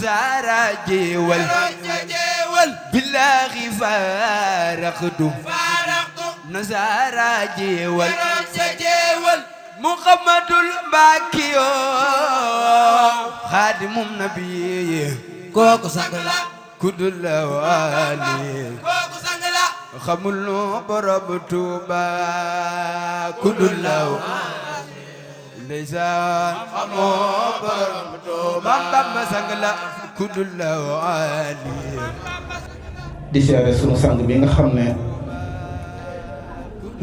زارا جيول بالله فارقت نزارا جيول محمد الباكي خادم النبي kooku sang la كدل والي kooku sang la خمل برب توبا كدل لسان خمو برب توبا بابا سانغلا كدل والي di siyaare sunu sang bi nga xam ne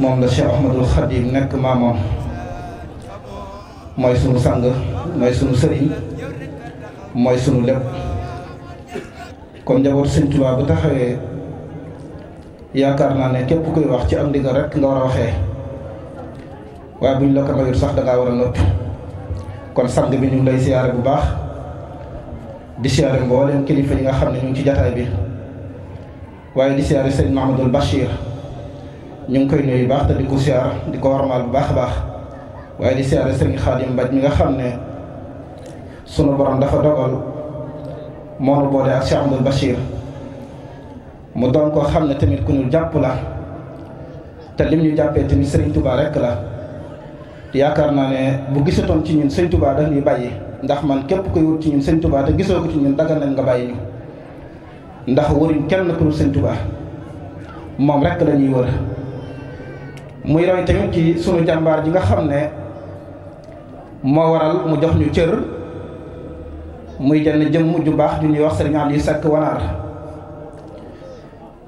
moom la Cheikh Ahmadul Khadim nekk maamam mooy sunu sang mooy sunu sëriñ mooy sunu lépp kon njaboot Sëñ Tuubaa bu taxawee yaakaar naa ne képp kuy wax ci am ndigal rek nga war a waxee waaye buñ la ko mayul sax dangaa war a noppi kon sang bi ñu ngi lay siyaare bu baax di siyaare mbooleem kilifa yi nga xam ne ñu ngi ci jataay bi waaye di siyaare sëñ Mahamadul Bachir ñu ngi koy nuyu baax te di ko siyaar di ko warmaal bu baax a baax waaye di siyaare sëñ Xaadim Mbaj mi nga xam ne sunu borom dafa dogal moo nu boole ak Cheikh Amadul Bachir mu doon koo xam ne tamit ku ñu jàpp la te lim ñu jàppee tamit sëriñ Touba rek la yaakaar naa ne bu gisatoon ci ñun sëñ Touba daf ñuy bàyyi ndax man képp koy wut ci ñun sëñ Touba te gisoo ko ci ñun dagal nañ nga bàyyi ñu ndax wëruñ kenn ku dul sëñ Tuubaa moom rekk la ñuy wër muy roy tamit ci sunu jàmbaar ji nga xam ne moo waral mu jox ñu cër muy jenn jëmm ju baax ju ñuy wax sëriñ Aliou Seck Wanaar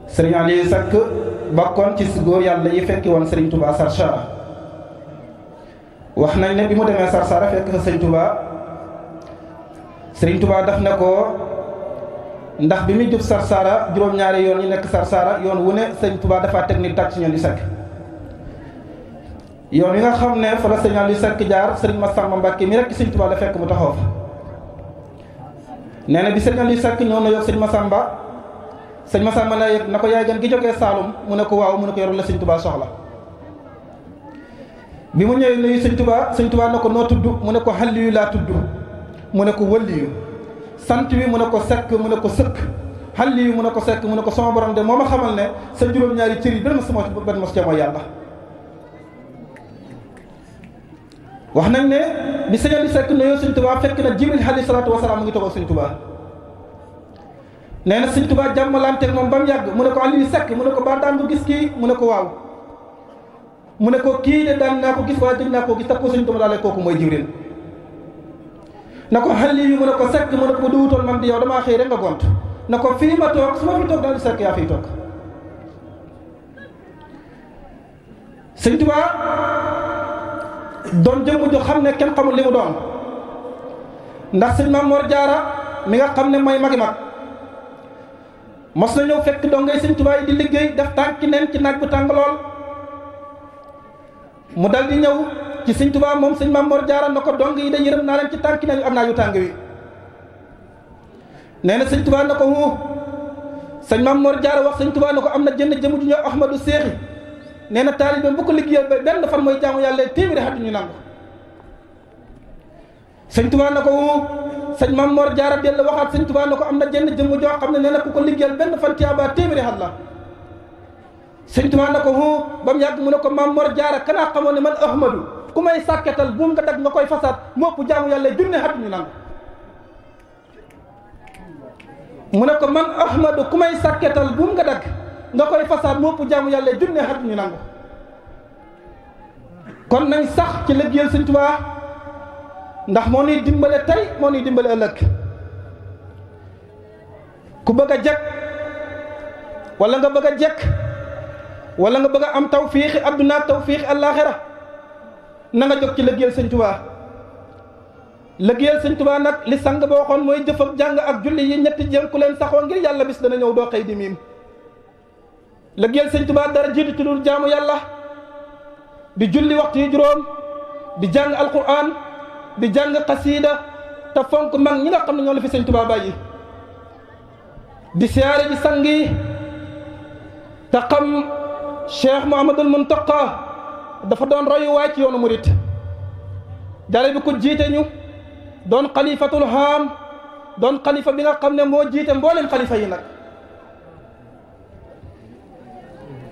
sëriñ Aliou Seck bokkoon ci góor yàlla yi fekki woon sëriñ Tuubaa Sarsara wax nañ ne bi mu demee Sarsara fekk fa sëriñ Tuubaa daf ne ko ndax bi muy jub Sarsara juróom-ñaari yoon yi nekk Sarsara yoon wu ne sëñ Touba dafa teg ni tàcc ñoom di sekk yoon yi nga xam ne fa la sëñ Aliou Seck jaar sëriñ Massamba Mbacke mi rekk sëñ Touba la fekk mu taxaw fa nee na bi sëñ Aliou Seck ñëw na yokk sëñ Massamba na yëg na ko yaay gan gi jógee Saalum mu ne ko waaw mu ne ko yorul la sëñ Touba soxla bi mu ñëwee nuyu sëñ Touba na ko noo tudd mu ne ko Xalliyu laa tudd mu ne ko Waliyu sant wi mu ne ko sekk mu ne ko sëkk xalli wi mu ne ko sekk mu ne ko sama borom de moo ma xamal ne sa juróom-ñaari cër yi benn mos cee mooy yàlla wax nañ ne bi sëñ Aliou Seck nuyoo sëñ Tuubaa fekk na Jibril alayhi salaatu wasalaam mu ngi toog ak sëñ Tuubaa nee na sëñ Tuubaa jàmmalanteeg moom ba mu yàgg mu ne ko Aliou Seck mu ne ko ba daan ko gis kii mu ne ko waaw mu ne ko kii de daan naa ko gis waaye dégg naa koo gis tax ko sëñ Tuubaa daal kooku mooy Jibril na ko xalli yu mu ne ko sekk mu ne ko duwutoon man di yow damaa xëy rek nga gont na ko fii ma toog su ma fi toog daal di sekk yaa fiy toog sëñ Tuubaa doon jëmm ju xam ne kenn xamul li mu doon ndax sëñ Maam Mor Jaara mi nga xam ne mooy magi mag mos na ñëw fekk dongay sëñ Tuubaa yi di liggéey def tànki neen ci naaj bu tàng lool mu dal di ñëw ci sëñ Tuubaa moom sëñ Maam Mor Jaara na ko dong yi de yërëm naa leen ci tànki nañu am naa yu tàng wi nee na sëñ Tuubaa na ko sëñ Maam Mor Jaara wax sëñ Tuubaa na ko am na jënd jëmu ju ñëw Ahmadu Seexi nee na taalibe bu ko liggéeyal ba benn fan mooy jaamu yàlla téeméeri at ñu nangu sëñ Tuubaa na ko sëñ Maam Mor Jaara dellu waxaat sëñ Tuubaa na ko am na jënd jëmu joo xam ne nee na ku ko liggéeyal benn fan tiyaaba téeméeri at la sëñ Tuubaa na ko ba mu yàgg mu ne ko Maam Mor Jaara kanaa xamoon ne man Ahmadu ku may sàkketal buum nga dag nga koy fasaat mopp jaamu yàlla junne at ñu nangu mu ne ko man Ahmadu ku may sàkketal buum nga dag nga koy fasaat mopp jaamu yàlla junne at ñu nangu kon nañ sax ci liggéeyal sëñ Tuubaa ndax moo nuy dimbale tey moo nuy dimbale ëllëg ku bëgg a jekk wala nga bëgg a jekk wala nga bëgg a am tawfiixi adduna ak tawfiixi àllaaxira na nga jóg ci liggéeyal sëñ Tuubaa liggéeyal sëñ Tuubaa nag li sang ba waxoon mooy jëf ak jàng ak julli yi ñetti jëm ku leen saxoo ngir yàlla bis dana ñëw doo xëy di miim liggéeyal sëñ Tuubaa dara jiitu ci dul jaamu yàlla di julli waxtu yu juróom di jàng alquran di jàng xasiida te fonk mag ñi nga xam ne ñoo la fi sëñ Tuubaa bàyyi di siyaare ji sang yi te xam Cheikh Mouhamadul Muntaqa dafa doon royuwaay ci yoonu murit jale bi ko jiite ñu doon xalifatul haam doon xalifa bi nga xam ne moo jiite mboolem xalifa yi nag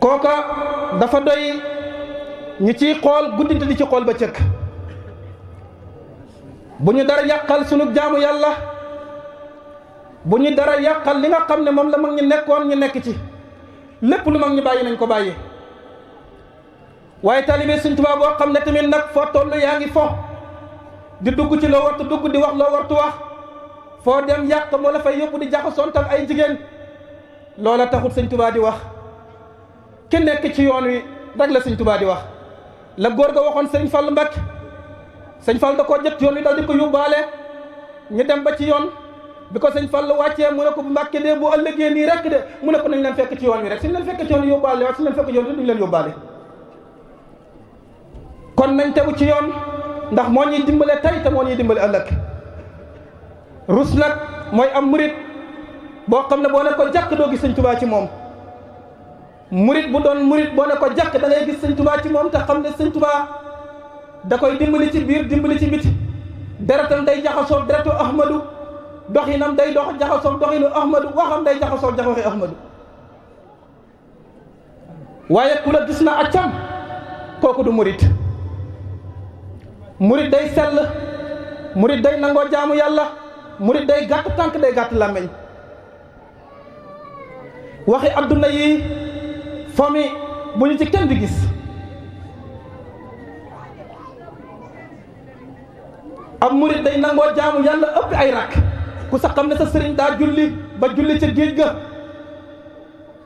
kooka dafa doy ñu ciy xool guddi di ci xool ba cëkk bu ñu dara yàqal sunu jaamu yàlla bu ñu dara yàqal li nga xam ne moom la mag ñi nekkoon ñu nekk ci lépp lu mag ñi bàyyi nañ ko bàyyi waaye taalibe Sëñ Tuubaa boo xam ne tamit nag foo toll yaa ngi fo di dugg ci loo wartu dugg di wax loo wartu wax foo dem yàq moo la fay yóbbu di jaxasoontal ay jigéen loola taxul Sëñ Tuubaa di wax ki nekk ci yoon wi rek la Sëñ Tuubaa di wax la góor ga waxoon Sëñ Fall Mbakke Sëñ Fall da koo jot yoon wi dal di ko yóbbaale ñu dem ba ci yoon bi ko Sëñ Fall wàccee mu ne ko bu Mbakke de bu ëllëgee nii rek de mu ne ko nañ leen fekk ci yoon wi rek suñ leen fekk ci yoon wi yóbbaale waaye suñ leen fekk ci yoon wi duñ leen yóbbaale kon nañ tegu ci yoon ndax moo ñuy dimbale tey te moo ñuy dimbale ëllëg rus nag mooy am murit boo xam ne boo ne ko jàkk doo gis Sëñ Tuubaa ci moom murit bu doon murit boo ne ko jàkk da ngay gis Sëñ Tuubaa ci moom te xam ne Sëñ Tuubaa da koy dimbali ci biir dimbali ci biti deretam day jaxasoo deretu Ahmadu doxinam day dox jaxasoo doxinu Ahmadu waxam day jaxasoo jaxoxi Ahmadu waaye ku la gis na accam kooku du murit murit day sell murit day nangoo jaamu yàlla murit day gàtt tànk day gàtt làmmeñ waxi adduna yi fomi bu ñu ci kenn di gis ab murit day nangoo jaamu yàlla ëpp ay rakk ku sa xam ne sa sëriñ daa julli ba julli ca géej ga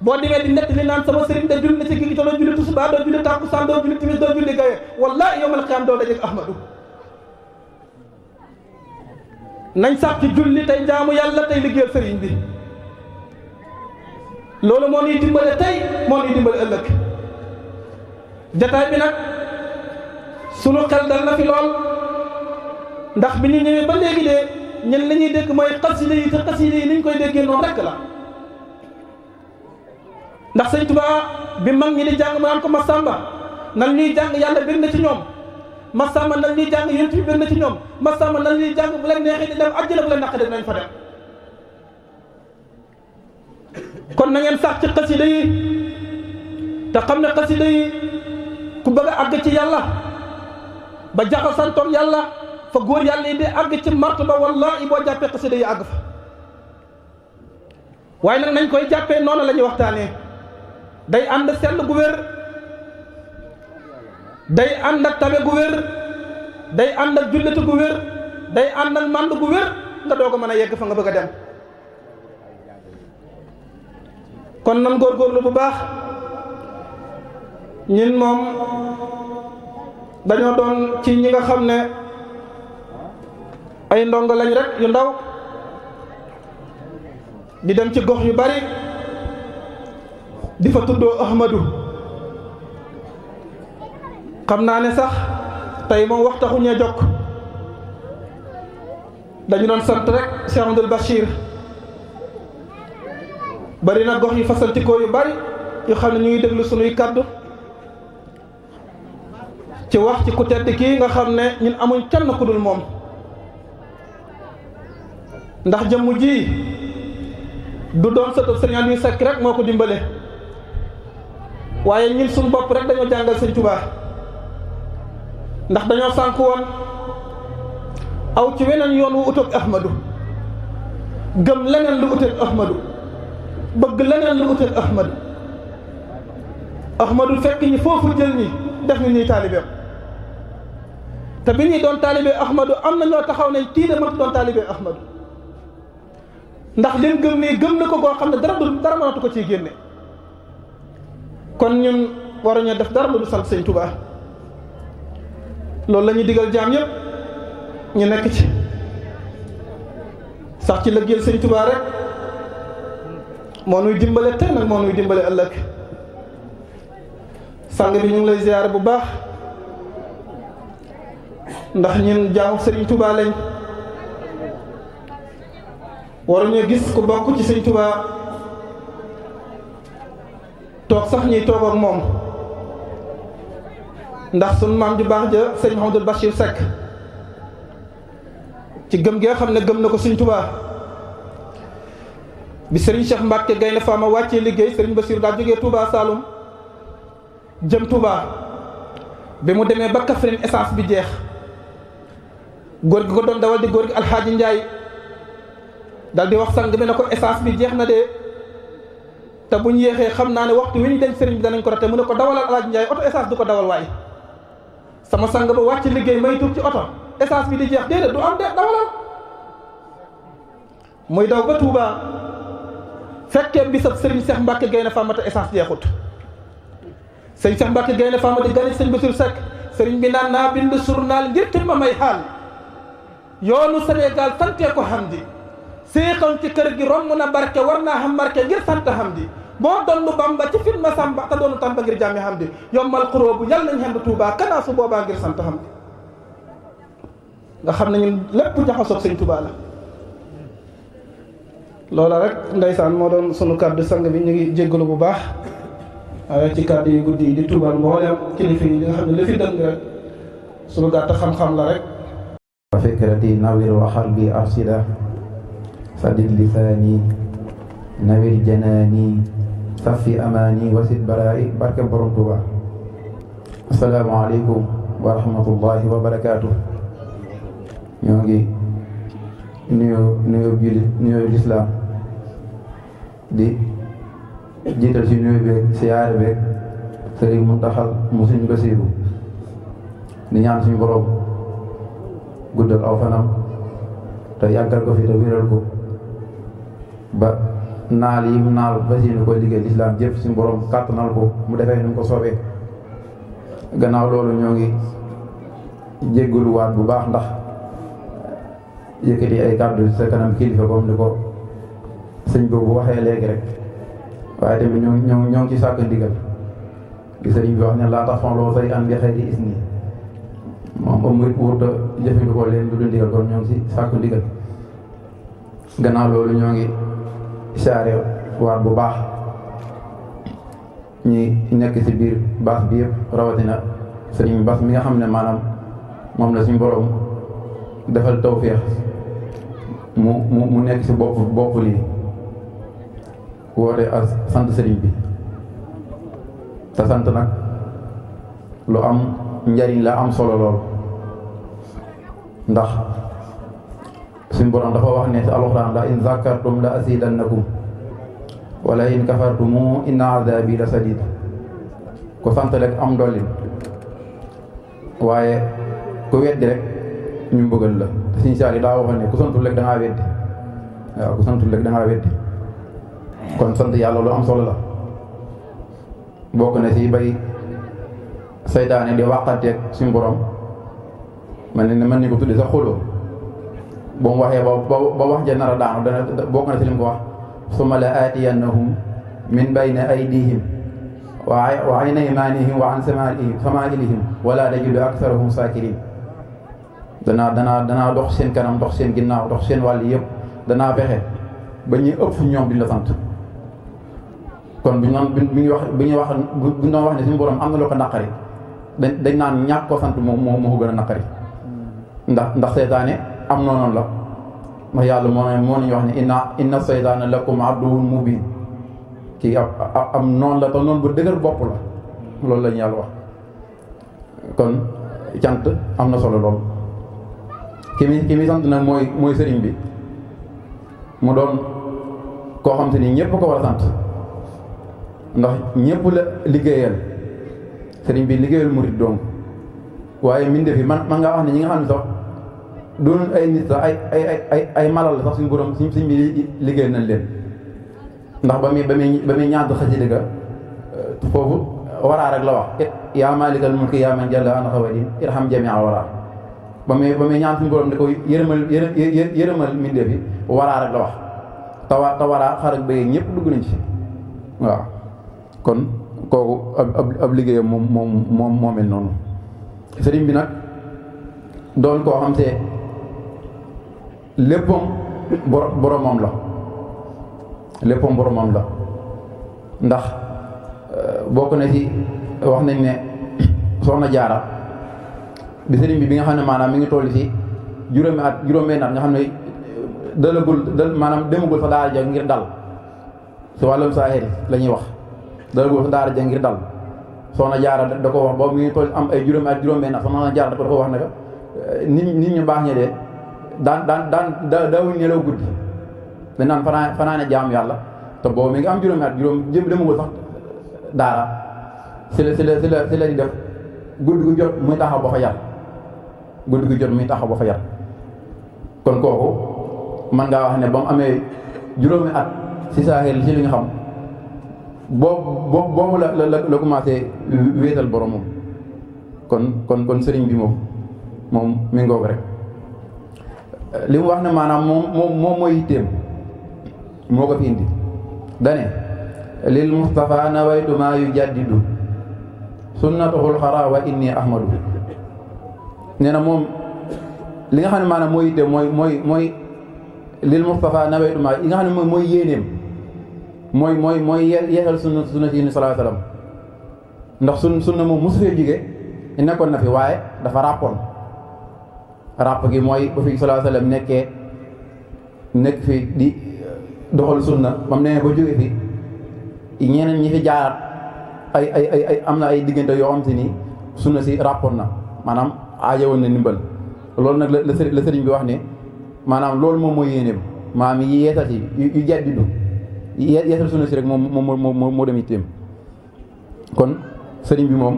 boo demee di nett li naan sama sëriñ da julli na ci géej gi te doo julli tisbaar doo julli takkusaan doo julli timis doo julli gaye wallaahi yawmal qiyaam doo dajeek Ahmadu nañ sax ci julli tey jaamu yàlla tey liggéeyal sëriñ bi loolu moo ñuy dimbale tey moo ñuy dimbale ëllëg jataay bi nag sunu xel dal na fi lool ndax bi ñu ñëwee ba léegi de ñun li ñuy dégg mooy xasida yi te xasida yi ni ñu koy déggee noonu rekk la ndax Sëñ Tuubaa bi mag ñi di jàng mu naan ko Masamba nan ñuy jàng yàlla bir na ci ñoom Masamba nan ñuy jàng yonent bi bir na ci ñoom Masamba nan ñuy jàng bu leen neexee di dem àjjana bu leen naqari dinañ fa dem kon na ngeen sax ci xasida yi te xam ne xasida yi ku bëgg a àgg ci yàlla ba jaxasantoog yàlla fa góor yàlla yi di àgg ci martaba wallahi boo jàppee xasida yi àgg fa waaye nag nañ koy jàppee noonu la ñuy waxtaanee day ànd sell gu wér day ànd ak tabe gu wér day ànd ak jullite gu wér day ànd ak mànd gu wér nga doog a mën a yegg fa nga bëgg a dem kon nan góorgóorlu bu baax ñun moom dañoo doon ci ñi nga xam ne ay ndongo lañ rek yu ndaw di dem ci gox yu bari di fa tuddoo Ahmadu xam naa ne sax tey moom wax taxu ñee jokk dañu doon sant rek Cheikh Amadou Bachir bari na gox yu fasantikoo yu bari yu xam ne ñu ngi déglu sunuy kàddu ci wax ci ku tedd kii nga xam ne ñun amuñ kenn ku dul moom ndax jëmm ji du doon sëtu Sëriñ Aliou Seck rek moo ko dimbale waaye ñun suñu bopp rek dañoo jàngal Sëñ Tuubaa ndax dañoo sànk woon aw ci weneen yoon wu utoog Ahmadu gëm leneen lu uteeg Ahmadu bëgg leneen lu uteeg Ahmadu Ahmadu fekk ñi foofu jël ñi def ñu ñuy taalibeem te bi ñuy doon taalibe Ahmadu am na ñoo taxaw ne kii de mënut doon taalibe Ahmadu ndax lim gëm nii gëm na ko koo xam ne dara mënatu ko ciy génne kon ñun waruñu def dara lu du sant Sëñ Tuubaa loolu la ñuy digal jaam yëpp ñu nekk ci sax ci liggéeyal Sëñ Tuubaa rek moo nuy dimbale tey nag moo nuy dimbale ëllëg sang bi ñu ngi lay ziyaare bu baax ndax ñun jaamu Sëriñ Tuubaa lañ waruñu gis ku bokk ci Sëñ Tuubaa toog sax ñuy toog ak moom ndax sunu maam ju baax ja sëñ Mouhamadou Bachir Seck ci gëm gi nga xam ne gëm na ko Sëñ Tuubaa bi Serigne Cheikh Mbacke Gaynde Fatma wàccee liggéey Serigne Bassirou daa jógee Touba Saloum jëm Touba bi mu demee ba Kaffrine essence bi jeex góor gi ko doon dawal di góor gi Alxaaji Njaay dal di wax sang bi ne ko essence bi jeex na de te buñ yéexee xam naa ne waxtu wi ñu denc Serigne bi danañ ko rate mu ne ko dawalal Alxaaji Njaay oto essence du ko dawal waaye sama sang ba wàcc liggéey may tuub ci oto essence bi di jeex déedéet du am de dawalal muy daw ba Touba fekkee bisab Serigne Cheikh Mbacke Gaynde Fatma te essence jeexut Serigne Cheikh Mbacke Gaynde Fatma di gane Serigne Bassirou Seck Serigne bi naan naa bind journal ngir te ma may xaal yoonu Sénégal santee ko hamdi séexoon ci kër gi romb na barke war naa xam marke ngir sant hamdi moo doon Bamba ci film Samba te doonu Tamba ngir jàmmi hamdi yombal xuróobu yàlla nañ xend Touba kanaa su boobaa ngir sant hamdi nga xam ne ñun lépp jaxasoog Sëñ Touba la loola rek ndeysaan moo doon sunu kàddu sang bi ñu ngi jéggalu bu baax ci kàddu yu guddi yi di tuubal mboolem kilifa yi nga xam ne li fi dëng rek sunu gàtt xam-xam la rek wa fikrati nawir wa qalbi arsida sadid lisaani nawir janaani safi amaani wasid baraay barke borom Tuuba assalaamu aleykum wa rahmatullahi wa barakaatu ñoo ngi nuyoo lislaam di jiital ci nuyoo beeg siyaare beeg Sëriñ Muntaxa mu Sëriñ Basiiru di ñaan suñu borom guddal aw fanam te yàggal ko fi te wéral ko ba naal yi mu naal ba si ñu koy liggéey lislaam jëpp suñu borom kàttanal ko mu defee ni mu ko soobee. gannaaw loolu ñoo ngi jéggaluwaat bu baax ndax yëkkati ay kàddu sa kanam kilifa comme ni ko sëñ boobu waxee léegi rek waaye tamit ñoo ngi ci sàkk ndigal di sëriñ bi wax ne laa tax fanloo say an bi xëy di is nii moom ba murit wurta jëfandikoo leen du du ndigal kon ñoo ngi ci sàkk ndigal gannaaw loolu ñoo ngi saare waat bu baax ñi nekk ci biir baas bi yëpp rawatina sëriñ Bass mi nga xam ne maanaam moom la suñu borom defal tawféex mu nekk ci bopp lii woote ak sant sëriñ bi te sant nag lu am njariñ la am solo lool ndax suñu borom dafa wax ne ci alxuraan la in zakartum la azidannakum wala in kafartum inna azabi la sadid ku sant rek am dollin waaye ku weddi rek ñu mbëggal la te suñu saal yi daa waxoon ne ku santul rek da ngaa weddi waaw ku santul rek da ngaa weddi kon sant yàlla lu am solo la bokk na ci bay saytaane di wàqanteeg suñu borom mën ni ko tudde sax xuloo ba mu waxee ba wax ja nar a daanu dana bokk na ci li mu ko wax summa la aatiyannahum min bayni aydihim wa an aymanihim wa an samaa'ilihim wala tajidu aktharahum saakirin danaa dox seen kanam dox seen ginnaaw dox seen wàll yëpp danaa fexe ba ñuy ëpp ñoom duñ la sant kon bu ñu doon wax ne suñu borom am na loo ko naqari dañ naan ñàkk ko sant moo ko gën a naqari ndax seytaane am noonu la ndax yàlla moo nañu wax ne inna seytaana lakum aduwwun mubiin kii am noonu la te noonu bu dëgër bopp la loolu la ñu yàlla wax kon cant am na solo lool ki mi sant nag mooy sëriñ bi mu doon koo xam te ni ñëpp ko war a sant ndax ñëpp la liggéeyal sëriñ bi liggéeyal murit doom waaye mbindeef yi man nga wax ne ñi nga xam ne sax doon ay nit sax ay malal la sax suñu borom suñ bi liggéeyal nañ leen ndax ba muy ñaant xasida ga foofu waraa rek la wax yaa maalikal mulki yaa man jalla an xawadim irham jamia waraa ba muy ñaan suñu borom ne ko yërëmal mbindeef yi waraa rek la wax te waraa xar ak bëy ñëpp dugg nañ ci waaw kon kooku ab liggéeyam moo mel noonu sëriñ bi nag doon koo xam te léppam boromam la ndax bokk na ci wax nañ ne soxna jaara bi sëriñ bi nga xam ne maanaam mi ngi toll ci juróomi at nga xam ne maanaam demagul fa daal ja ngir dal si wàllum saahir la ñuy wax dara boobu sa daara ja ngir dal soxna jaara da ko wax boobu mu ngi toll am ay juróomi ak juróom-benn ndax soxna jaara da ko wax ne nit ñu baax ñe de daawuñ nelaw guddi dañ naan fanaane jaam yàlla te boobu mi ngi am juróomi at jëm demagul sax daara si la di def guddi gu jot muy taxaw ba fa yar guddi gu jot muy taxaw ba fa yar kon kooku man ngaa wax ne ba mu amee juróomi at si saahir si li nga xam boobu la commencé wéetal boromam kon sëriñ bi moom mi ngoog rek li mu wax ne maanaam moom mooy yitteem moo ko fi indi dane lil Mustafa nawaytu maa yujaddidu sunnatuhul xara wa inni ahmadu nee na moom li nga xam ne maanaam mooy yitteem mooy lil Mustafa nawaytu maa yi nga xam ne mooy yéeneem mooy yeesal sunna si sallallahu alayhi wasallam ndax sunna moom mosu fee jóge nekkoon na fi waaye dafa ràppoon ràpp gi mooy ba fi sallallahu alayhi wasallam nekk fi di doxal sunna ba mu nee ba jóge fi ñeneen ñi fi jaaraat ay am na ay diggante yoo xam si nii sunna si ràppoon na maanaam aajowoon na ndimbal loolu nag la sëriñ bi wax ne maanaam loolu moom mooy yéeneem maanaam yi yeesal si yu jaddidu yeesal sunna si rek moo dem itteem kon sëriñ bi moom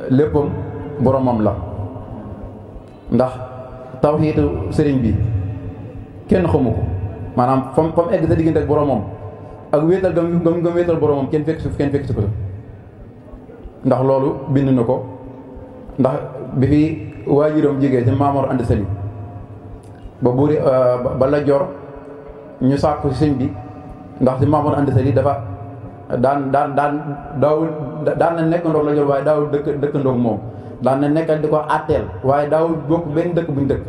léppam boromam la ndax tawhiidu sëriñ bi kenn xamu ko maanaam fam egg sa diggante ak boromam ak wéetal gam wéetal boromam kenn fekk si ko ndax loolu bind na ko ndax bi fi waajuram jigéen si Maamor Anta Sali ba buuri ba la jor ñu sàkku si sëñ bi ndax si Maamor Anta Sali dafa daan na nekk ndoog la jor waaye daawul dëkk ndoog moom daan na nekkal di ko àtteel waaye daawul bokk benn dëkk buñ dëkk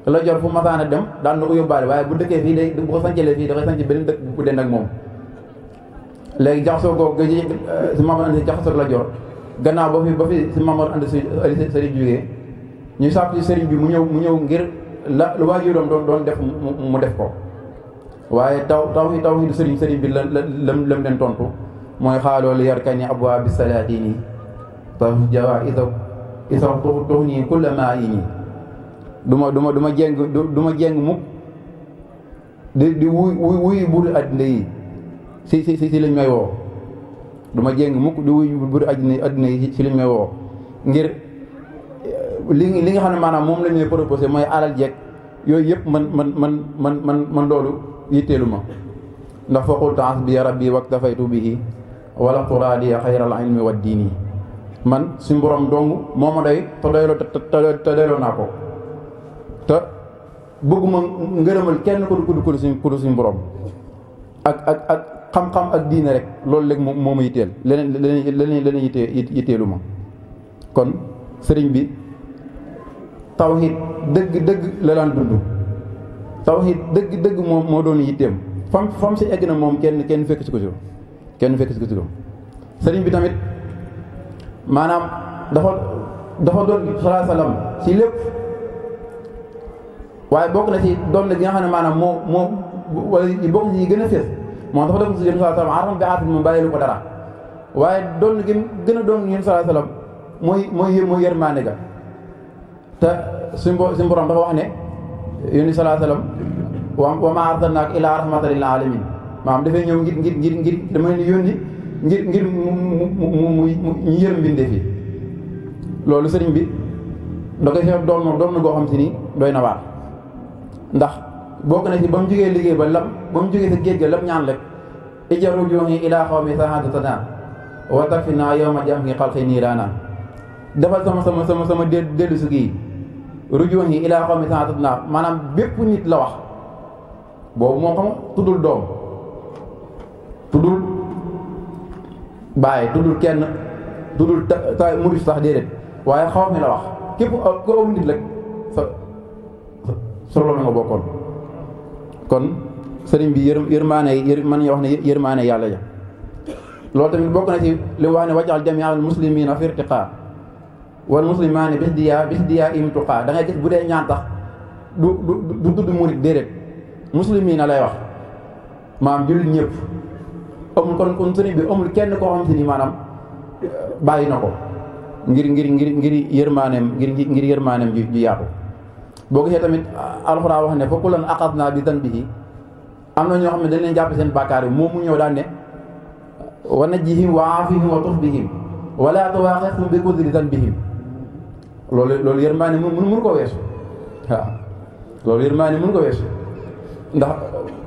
la jor fu masaana dem daan na ko yóbbaale waaye bu dëkkee fii day bu ko sancalee fii dafay sanc benn dëkk bu dend ak moom léegi jaxasoo ko si Maamor Anta Sali jaxasoo la jor gannaaw ba fi si Maamor Anta Sali jógee ñu sàkku ci sëriñ bi mu ñëw ngir la lu waajuram doon def mu def ko waaye taw du sëriñ bi lam leen tontu mooy xaaloo li yarkani abwaabi salaatini taw jawa isa tux nii kulla maa yi nii du ma jeng mukk di wuy buri addina yi si lañ may woo du ma jeng mukk di wuy buri addina yi si lañ may woo ngir li nga xam ne maanaam moom lañ lay proposé mooy alal jeeg yooyu yëpp man loolu yitteelu ma ndax fa qultu hasbi rabbi waktafaytu bihi wala turaadiya xayral ilmi wa diini man suñu borom dong moo ma doy te doyloo naa ko te bëgguma ngërëmal kenn ku du suñu borom ak xam-xam ak diine rek loolu léegi moo ma yitteel leneen yitteelu ma kon sëriñ bi tawhid dëgg la daan dund tawhid dëgg moo doon yitteem fam si egg na moom kenn fekk si ko si sëriñ bi tamit maanaam dafa doon sallallahu alayhi wasallam si lépp waaye bokk na si doon na gi nga xam ne maanaam moo wala bokk na si yi gën a fees moom dafa doon si yéen sallallahu alayhi wasallam aram bi aafit moom bàyyilu ko dara waaye doon na gën a doon yéen sallallahu alayhi wasallam mooy yërmaande ga te suñu borom dafa wax ne yéen sallallahu alayhi wasallam wa maa arsalnaaka illaa rahmatan lil aalamiin maanaam dafay ñëw ngir dama leen yónni ngir mu ñu yërëm mbindéef yi loolu sëriñ bi da koy fekk doon na goo xam si ni doy na waar ndax bokk na si ba mu jógee liggéey ba mu jógee sa géej ga lam ñaan rek ijaru juuxi ilaa xawmi sahadatana wa takfina yawma jam'i xalqi niiraana defal sama dellu si gii rujuuxi ilaa xawmi sahadatana maanaam bépp nit la wax boobu moom xam tuddul doom tuddul bàyyi tuddul kenn tuddul ta murid sax déedéet waaye xaw mi la wax képp ku aw nit rek sa loolu nga bokkoon kon sëriñ bi yërmaane mën nañu wax ne yërmaane yàlla ja loolu tamit bokk na ci li mu wax ne wajal jamial muslimina fi irtiqa wal muslimaani bis diyaa imtuqa da ngay gis bu dee ñaan tax du tudd murid déedéet muslimina lay wax maam jullit ñëpp amul kon sëriñ bi amul kenn koo xam te ni maanaam bàyyi na ko ngir yërmaaneem ju yaatu. boo gisee tamit alxuraan wax ne fa kullan axadnaa bi danbihi am na ñoo xam ne dañ leen jàpp seen bàkkaar yi moom mu ñëw daan ne wa najjihim wa aafihim wa tuf bihim wala tuwaaxixhum bi kulli danbihim loolu yërmaane mënu ko weesu waaw loolu yërmaane mënu ko weesu ndax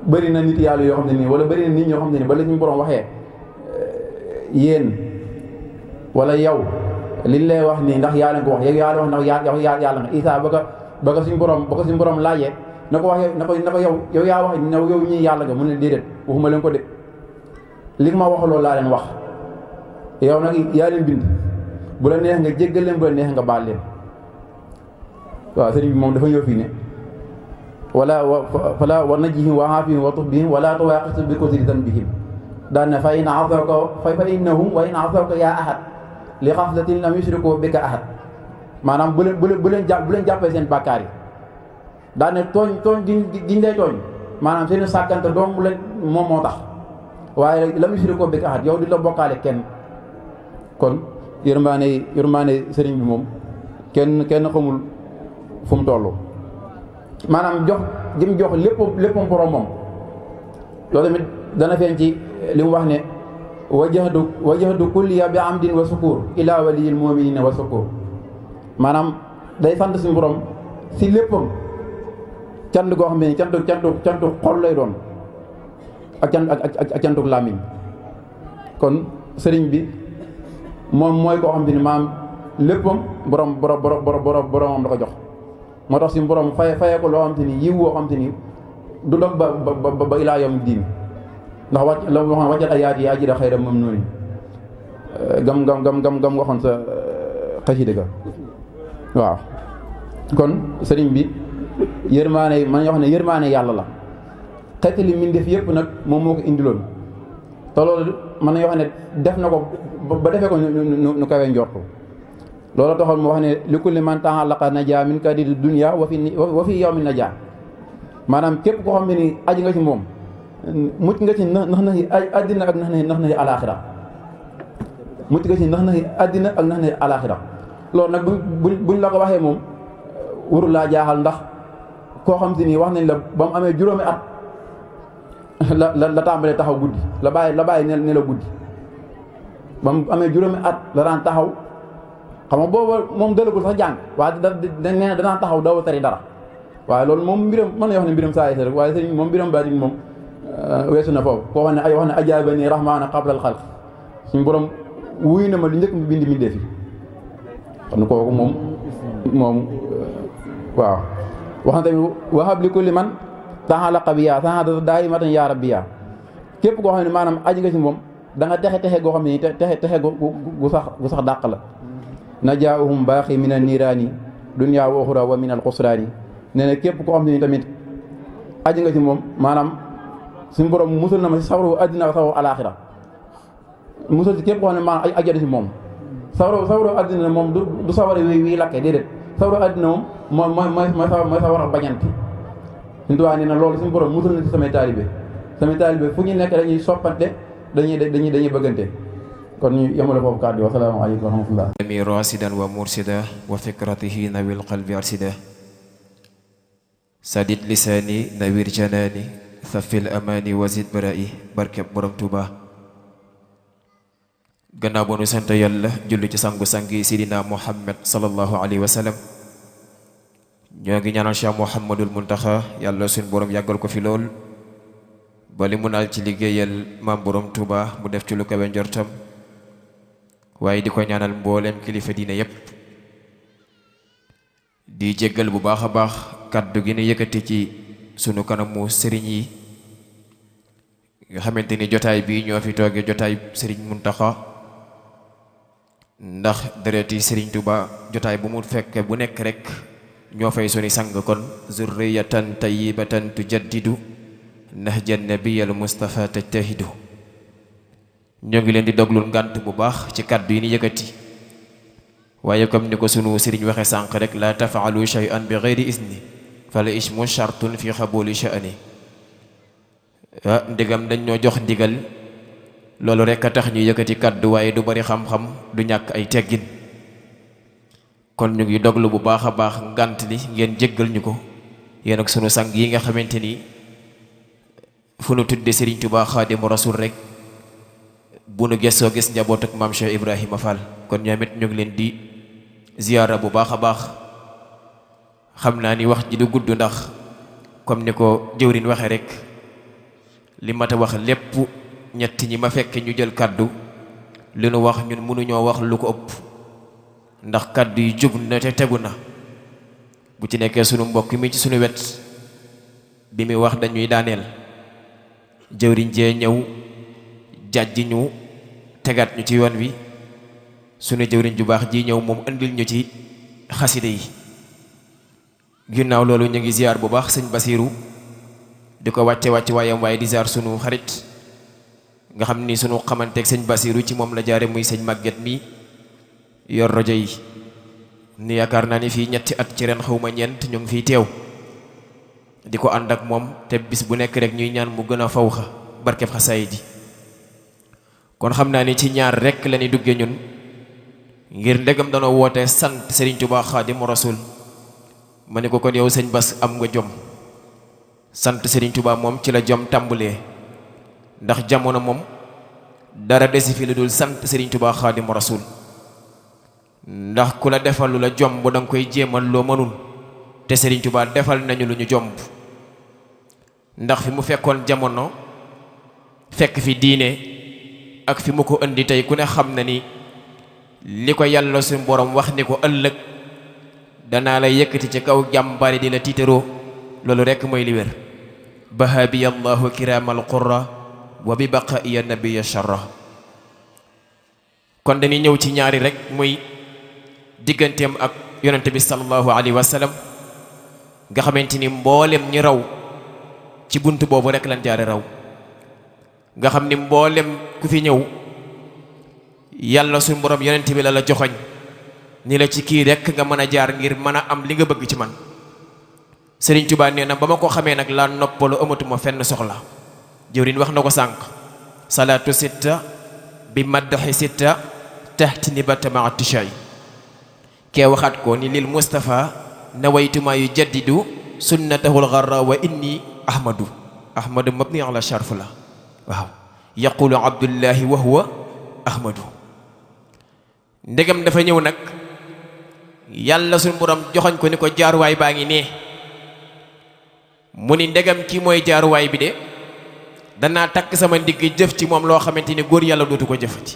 bëri na nit yàlla yoo xam ne nii wala bëri na nit ñoo xam ne nii ba la ñu borom waxee yéen wala yow liñ lay wax nii ndax yaa leen ko wax yow yaa la wax ndax yàlla nga Isaa ba ko suñu borom laajee na ko wax na ko yow yaa wax yow ñii yàlla nga mu ne déedéet waxuma leen ko de li ma wax loolu laa leen wax yow nag yaa leen bind bu la neex nga jéggal leen bu la neex nga baal leen waaw sëriñ bi moom dafa ñëw fii ne fala wa najjihim wa aafihim wa tuf bihim wala tuwaaxis bi kulli danbihim daan ne fa in innahum wa in asawka yaa ahad li xaflatin lam yushriku bika ahad maanaam bu leen jàppee seen bàkkaar yi daan ne tooñ giñ lay tooñ maanaam seen sàkkante doom bu leen moom moo tax waaye lam yushriku bika ahad yow di la bokkaale kenn kon yërmaane sëriñ bi moom kenn xamul fu mu toll maanaam jox jëm jox léppam borom moom loolu tamit dana feeñ ci li mu wax ne wajahdu kulliya bi amdin wa sukur ila waliyil muminina wa sukur maanaam day sant suñu borom si léppam cant goo xam ne cantu xol lay doon ak cantu làmmiñ kon sëriñ bi moom mooy koo xam ne maam léppam boromam la ko jox moo tax suñu borom faye ko loo xam te ni yiw woo xam te ni du dog ba ilaa yawmi diin ndax la waxoon wàccal ayaat yi ajida xayra moom noonu gam waxoon sa xasida ga waaw kon sëriñ bi yërmaane man ñoo xam ne yërmaane yàlla la xeeti li min def yëpp nag moom moo ko indiloon te loolu man na yoo xam ne def na ko ba defee ko nu kawee njortu loolu taxoon mu wax ne li kulli man ta'allaqa najaa min kadidi dunya wa fi yawmi najaa maanaam képp koo xam ne ni aji nga ci moom mucc nga ci nax na àddina ak nax na alaaxira mucc nga ci nax na àddina ak nax na alaaxira loolu nag buñ la ko waxee moom warul laa jaaxal ndax koo xam te ni wax nañ la ba mu amee juróomi at la tàmbalee taxaw guddi la bàyyi ne la guddi ba mu amee juróomi at la daan taxaw xam nga booba moom dalagul sax jàng waaye nee na danaan taxaw daw tari dara waaye loolu moom mbiram mën na wax ne mbiram saa yi rek waaye sëriñ moom mbiram baatin moom weesu na foofu koo xam ne wax ne ajaaba ni rahmaana qablal xalq suñu borom wuy na ma lu njëkk mu bind mbindee fi xam ne kooku moom waaw wax na tamit wahab li kulli man ta'allaqa biya sa'adatan daa'imatan ya rabbiya képp koo xam ne maanaam aji nga ci moom da nga texe goo xam ne texe gu sax dàq la najaahum baaxi min an-niiraani dunya wa uxra wa min al-xusraani nee na képp koo xam ne tamit aji nga ci moom maanaam suñu borom musul na ma si sawaru addina sawaru alaaxira musul si képp koo xam ne maanaam ajjana si moom sawaru addina moom du sawara wi lakke déedéet sawaru addina moom mooy sawara bañanti suñu tuwaa nee na loolu suñu borom musul na si samay taalibe fu ñu nekk dañuy soppante dañuy bëggante kon ñu yemale foofu kàddu yi wassalaamu aleykum wa rahmatullah mi rasidan wa mursida wa fikratihi nawil qalbi arsida sadid lisaani nawir janaani thafil amaani wazid barai barkeb borom Tuuba gannaaw bu nu sant yàlla julli ci sangu-sangi sidina Muhammad sallallahu alayhi wa sallam ñoo ngi ñaanal Cheikh Mouhamadul Muntaxa yàlla suñ borom yàggal ko fi lool ba li mu naal ci liggéeyal maam borom Tuuba mu def ci lu kawe njortam waaye di ko ñaanal mboolem kilifa diine yépp di jéggal bu baax a baax kàddu gi ne yëkkati ci sunu kanamu sëriñ yi nga xamante ni jotaay bii ñoo fi toogee jotaay sëriñ Muntaxa ndax dereti sëriñ Tuuba jotaay bu mu fekk bu nekk rek ñoo fay suni sang kon zurriyatan tayyibatan tujaddidu nahjan nabiyal Mustafa tajtahidu ñoo ngi leen di doglul ngànt bu baax ci kàddu yi ni yëkkati waaye comme ni ko sunu sëriñ waxe sànq rek la tafaalu shay'an bi ghayri izni fala ismu shartun fi xabuli sha'ani ndigam dañ ñoo jox ndigal loolu rek a tax ñu yëkkati kàddu waaye du bari xam-xam du ñàkk ay teggin kon ñu ngi doglu bu baax a baax ngant li ngeen jéggal ñu ko yéen ak sunu sang yi nga xamante ni fu nu tudde Serigne Touba Xaadimu Rasuul rek bu nu gëstoo gis njaboot ak maam Cheikh Ibrahima Fall kon ñoom it ñu ngi leen di ziyaara bu baax a baax xam naa ni wax ji du gudd ndax comme ni ko jëwrin waxe rek li mat a wax lépp ñett ñi ma fekk ñu jël kàddu li nu wax ñun mënuñoo wax lu ko ëpp ndax kàddu yi jub na te tegu na bu ci nekkee sunu mbokk mi ci sunu wet bi muy wax dañuy daaneel jëwriñ jee ñëw jàjji ñu tegaat ñu ci yoon wi sunu jëwriñ ju baax ji ñëw moom andil ñu ci xaside yi ginnaaw loolu ñu ngi ziar bu baax sëñ Basiiru di ko wàcce waayam waaye di ziar sunu xarit nga xam ni sunu xamanteeg sëñ Basiiru ci moom la jaare muy sëñ Màgget mi yor rajo yi ni yaakaar naa ni fii ñetti at ci ren xawma ñeent ñu ngi fiy teew di ko ànd ak moom te bis bu nekk rek ñuy ñaan mu gën a fawxa barkeb xasaay ji kon xam naa ni ci ñaar rek la ñuy dugge ñun ngir ndegam danoo woote sant Serigne Touba Xaadimu Rasuul ma ne ko kon yow sëñ Bas am nga jom sant Serigne Touba moom ci la jom tàmbulee ndax jamono moom dara desi fi lu dul sant Serigne Touba Xaadimu Rasuul ndax ku la defal lu la jomb da nga koy jéemal loo mënul te Serigne Touba defal nañu lu ñu jomb ndax fi mu fekkoon jamono fekk fi diine ak fi mu ko indi tey ku ne xam na ni li ko yàlla suñu borom wax ni ko ëllëg danaa la yëkkati ci kaw jàmbari di la tiitaroo loolu rekk mooy li wér bahabiya allahu kiraamal qurra wa bi baqaiya nabiya sharra kon dañuy ñëw ci ñaari rek muy digganteem ak yonente bi sallallahu alayhi wa sallam nga xamante ni mboolem ñi raw ci bunt boobu rek lan jaare raw nga xam ni mboolem ku fi ñëw yàlla suñu borom yonent bi la joxoñ ni la ci kii rek nga mën a jaar ngir mën a am li nga bëgg ci man Serigne Touba nee na ba ma ko xamee nag laa noppalu amatuma fenn soxla jëwriñ wax na ko sànq salaatu sitta bi maddaxi sitta taxti ni bata ma tishay kee waxaat ko ni lil Mustafa nawaytuma yu jaddidu sunnatahul gharra wa inni ahmadu mabni ala sharf la waaw yaqulu abdullahi wa huwa ahmadu ndegam dafa ñëw nag yàlla suñu borom joxoñ ko ni ko jaaruwaay baa ngi nee mu ni ndegam kii mooy jaaruwaay bi de danaa takk sama ndigg jëf ci moom loo xamante ni góor yàlla dootu ko jëfati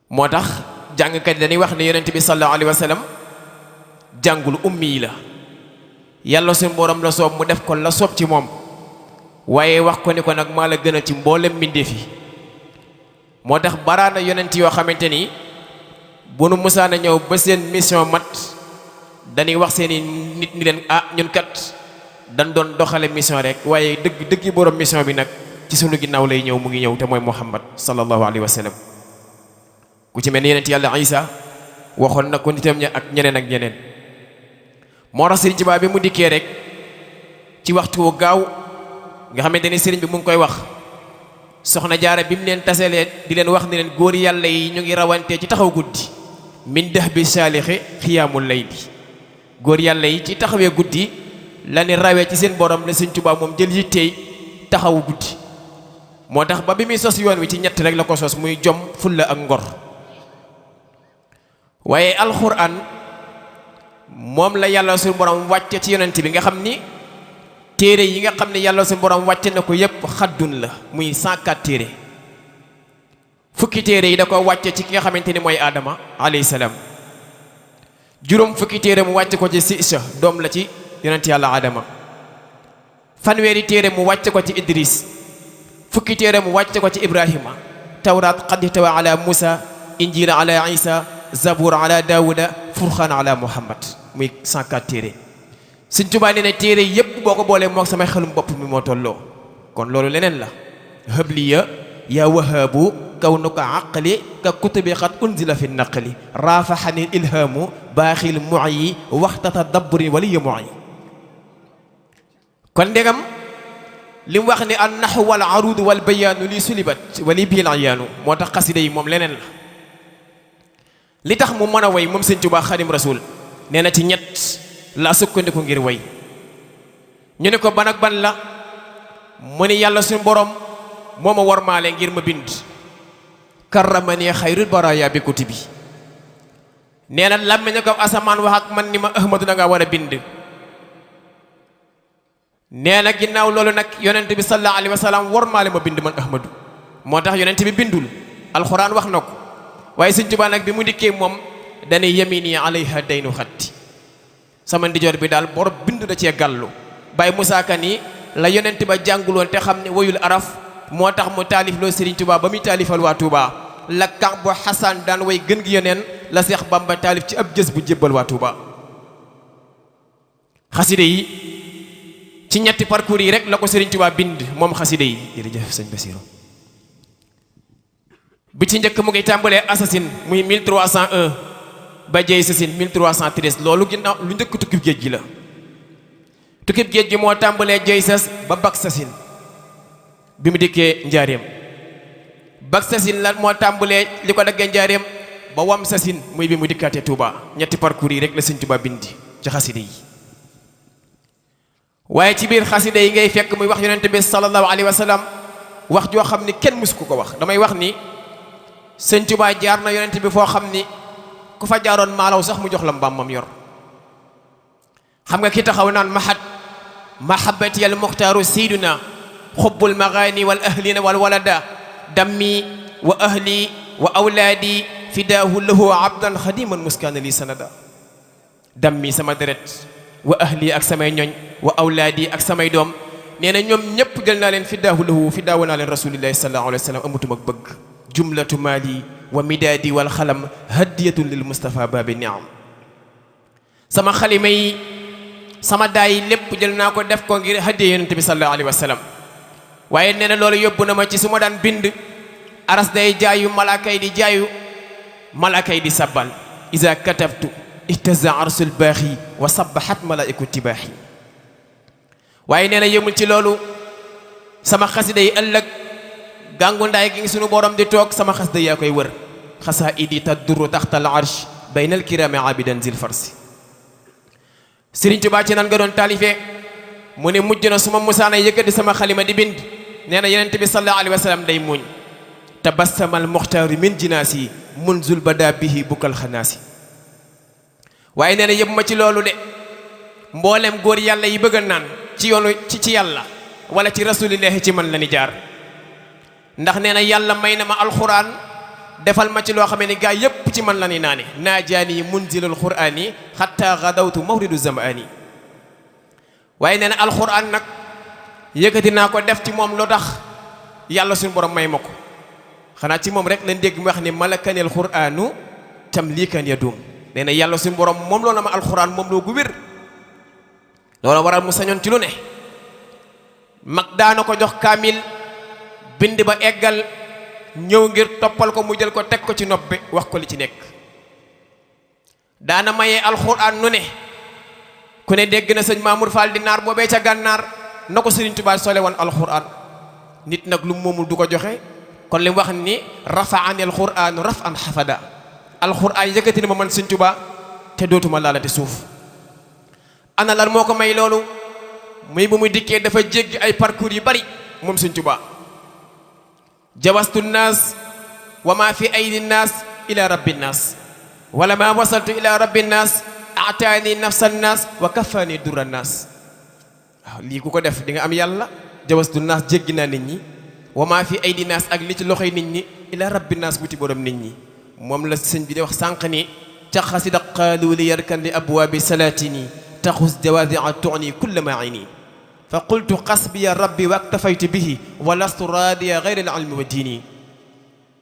moo tax jàngkat yi dañuy wax ne yonent bi sallallahu alayhi wa sallam jàngul ummi yi la yàlla suñu borom la soob mu def ko la soob ci moom waaye wax ko ni ko nag maa la gën a ci mboolem mbindeef yi moo tax baraana yonent yoo xamante ni bu nu musaana ñëw ba seen mission mat dañuy wax seeni nit ñi leen ñun kat dañ doon doxale mission rek waaye dëgg borom mission bi nag ci sunu ginnaaw lay ñëw mu ngi ñëw te mooy Muhammad sallallahu alayhi wa sallam ku ci mel ni yonent yàlla Isa waxoon na ko nitam ña ak ñeneen ak ñeneen moo tax Serigne Touba bi mu dikkee rek ci waxtu wu gaaw nga xamante ni Serigne bi mu ngi koy wax soxna jaara bi mu leen taselee di leen wax ni leen góor yàlla yi ñu ngi rawantee ci taxaw guddi min dex bi saalixi xiyaamul layli góor yàlla yi ci taxawee guddi la ni rawee ci seen borom la Serigne Touba moom jël yitteey taxawu guddi moo tax ba bi muy sos yoon wi ci ñett rek la ko sos muy jom fulla ak ngor waaye alxuraan moom la yàlla suñu borom wàcce ci yonent bi nga xam ni téere yi nga xam ne yàlla suñu borom wàcce na ko yépp xaddun la muy 104 téere fukki téere yi da ko wàcce ci ki nga xamante ni mooy Adama alayhi salaam juróom fukki téere mu wàcce ko ci Siisa doom la ci yonent yàlla Adama fanweeri téere mu wàcce ko ci Idris fukki téere mu wàcce ko ci Ibrahima tawraat qad ihtawa ala Musa injil ala Isa zabur ala Daawuda furxaan ala Muhammad muy 104 téere Sëñ Tuubaa nee na téere yépp boo ko boolee mook samay xelum bopp mi moo tolloo kon loolu leneen la habliya yaa wahaabu kawnuka aqli ka kutubi qad unzila fi naqli raafaxani ilhaamu baaxil muyi waxtata dabburi waliya muyi kon ndegam li mu wax ni an nahwu wal aruud wal bayaanu li sulibat wali bil ayaanu moo tax xasida yi moom leneen la li tax mu mën a way moom sëñ Tuubaa Xaadim Rasuul nee na ci ñett laa sukkandiku ngir way ñu ne ko ban ak ban la mu ni yàlla suñu borom moo ma wormaale ngir ma bind karramani xayrul baraaya bi kutubi nee na làmmiñ ko asamaan wax ak man ni ma ahmadu da nga war a bind nee na ginnaaw loolu nag yonent bi sallallahu alayhi wa sallam wormaale ma bind man ahmadu moo tax yonent bi bindul alxuraan wax na ko waaye sëñ Tuubaa nag bi mu dikkee moom dane yamini alayha daynu xatti sama ndijoor bi daal bor bind da cee gàllu Baye Moussa Ka ni la yonent ba jànguloon te xam ne woyul araf moo tax mu taalif loo Serigne Touba ba muy taalifal waa Touba la kax bu Xasan daan way gën gi yoneen la Seex Bamba taalif ci ab jës bu jébbal waa Touba xaside yi ci ñetti parcours yi rek la ko Serigne Touba bind moom xaside yi jërëjëf sëñ Bassirou bi ci njëkk mu ngi tàmbalee assasine muy 1301 ba jey sasin 1313 loolu ginnaaw lu njëkk tukkib géej gi la tukkib géej gi moo tàmbalee jey sas ba bak sasin bi mu dikkee njaareem bak sasin la moo tàmbalee li ko daggee njaareem ba wam sasin muy bi mu dikkaatee Touba ñetti parcours yi rek la sëñ Touba bindi ci xaside yi waaye ci biir xaside yi ngay fekk muy wax yonente bi sallallahu alayhi wa sallam wax joo xam ni kenn mësu ko wax damay wax ni sëñ Touba jaar na yonente bi foo xam ni ku fa jaaroon maalaw sax mu jox la mbaam mam yor xam nga ki taxaw naan mahabbati al muxtaaru sayduna xubbul magaani wal ahlina wal walada dammi wa ahli wa awlaadi fidaahu lahu abdan xadiman muskaana li sanada dammi sama deret wa ahli ak samay ñoñ wa awlaadi ak samay doom nee na ñoom ñëpp jël naa leen fidaahu lahu fidaawu naa leen rasulillahi sallallahu alayhi wa sallam amatuma bëgg jumlatu maali wa midaadi wal xalam hadiyatun lil Mustafa baabi niam sama xalima yi sama daay lépp jël naa ko def ko ngir hadiya yonent bi sallallahu alayhi wa sallam waaye nee na loolu yóbbu na ma ci su ma daan bind aras day jaayu malaaka yi di jaayu malaaka yi di sabbal iza katabtu ihtaza arsul baaxi wa sabbahat malaiku tibaaxi waaye nee na yëmul ci loolu sama xasida yi ëllëg gàngu ndaay gi sunu borom di toog sama xasida yaa koy wër xasaa idi tadduru taxta al arsh bayna al kirami abidan zil farsi Sëriñ Tuubaa ci nan nga doon taalifee mu ne mujj na su ma musaana yëkkati sama xalima di bind nee na yonent bi sallallahu alayhi wa sallam day muñ tabassamal muxtaaru min jinaasi munzul bada bihi bukkal xanaasi waaye nee na yëpp ma ci loolu de mboolem góor yàlla yi bëgg a naan ci yoonu ci yàlla wala ci rasulillahi ci man la ni jaar ndax nee na yàlla may na ma alxuraan defal ma ci loo xam ne gaa yépp ci man la ni naane naajaani munzilul qur'aani xatta gadawtu mawridu zamaani waaye nee na alxuraan nag yëkkati naa ko def ci moom loo tax yàlla suñu borom may ma ko xanaa ci moom rek lañ dégg mu wax ni malakanil qur'aanu tamlikan yadum nee na yàlla suñu borom moom loo na ma alxuraan moom loo gu wér loola waral mu sañoon ci lu ne mag daana ko jox kaamil bind ba eggal ñëw ngir toppal ko mu jël ko teg ko ci nopp bi wax ko li ci nekk daana mayee alxuraan nu ne ku ne dégg na sëñ Mamour Fall di naar boobee ca gànnaar na ko Sëriñ Tuubaa sole woon alxuraan nit nag lu moomul du ko joxe kon li mu wax ni rafaani alxuraanu rafan xafada alxuraan yëkkati na ma man Sëriñ Tuubaa te dootuma laalati suuf ana lan moo ko may loolu muy bu muy dikkee dafa jéggi ay parcours yu bari moom Sëriñ Tuubaa jawastu nnaas wa ma fi aydi nnaas ila rabbi nnaas wala ma wasaltu ila rabbi nnaas ataani nafsa nnaas wa kafaani dura nnaas waaw lii ku ko def di nga am yàlla jawastu nnaas jéggi naa nit ñi wa ma fi aydi nnaas ak li ci loxoy nit ñi ila rabbi nnaas wuti borom nit ñi moom la sëñ bi di wax sànq ni ca xasida qaalu li yarkan li abwaabi salaatini taxus jawaadi'a tu'ni kulla maa'ini fa qultu xasbiya rabbi wa aktafaytu bihi wa lastu raadiya gayra al-ilmi wa diini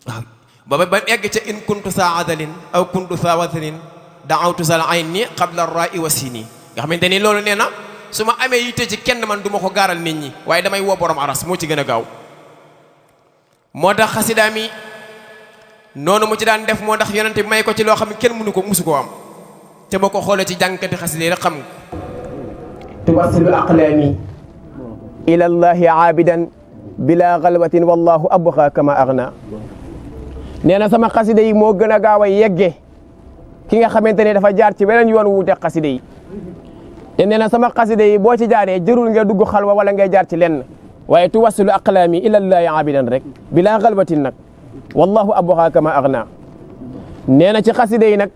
waaw ba ba egg ca in kuntu saa adalin aw kuntu saa wathanin daawtu sal ayni qabla rai wa sini nga xamante ni loolu nee na su ma amee yitte ci kenn man du ma ko gaaral nit ñi waaye damay woo borom aras moo ci gën a gaaw moo tax xasidaa mi noonu mu ci daan def moo tax yonente bi may ko ci loo xam ne kenn mënu ko musu koo am te boo ko xoolee ci jàngkati xasida rek xam nga tubassilu aqlaami ila llahi aabidan bila galwatin wallahu abqa kama agna nee na sama xasida yi moo gën a gaaw a yegge ki nga xamante ne dafa jaar ci beneen yoon wuute xasida yi te nee na sama xasida yi boo ci jaaree jërul nga dugg xalwa wala ngay jaar ci lenn waaye tuwassilu aqlaami ila llahi aabidan rek bila galwatin nag wallahu abqa kama agna nee na ci xasida yi nag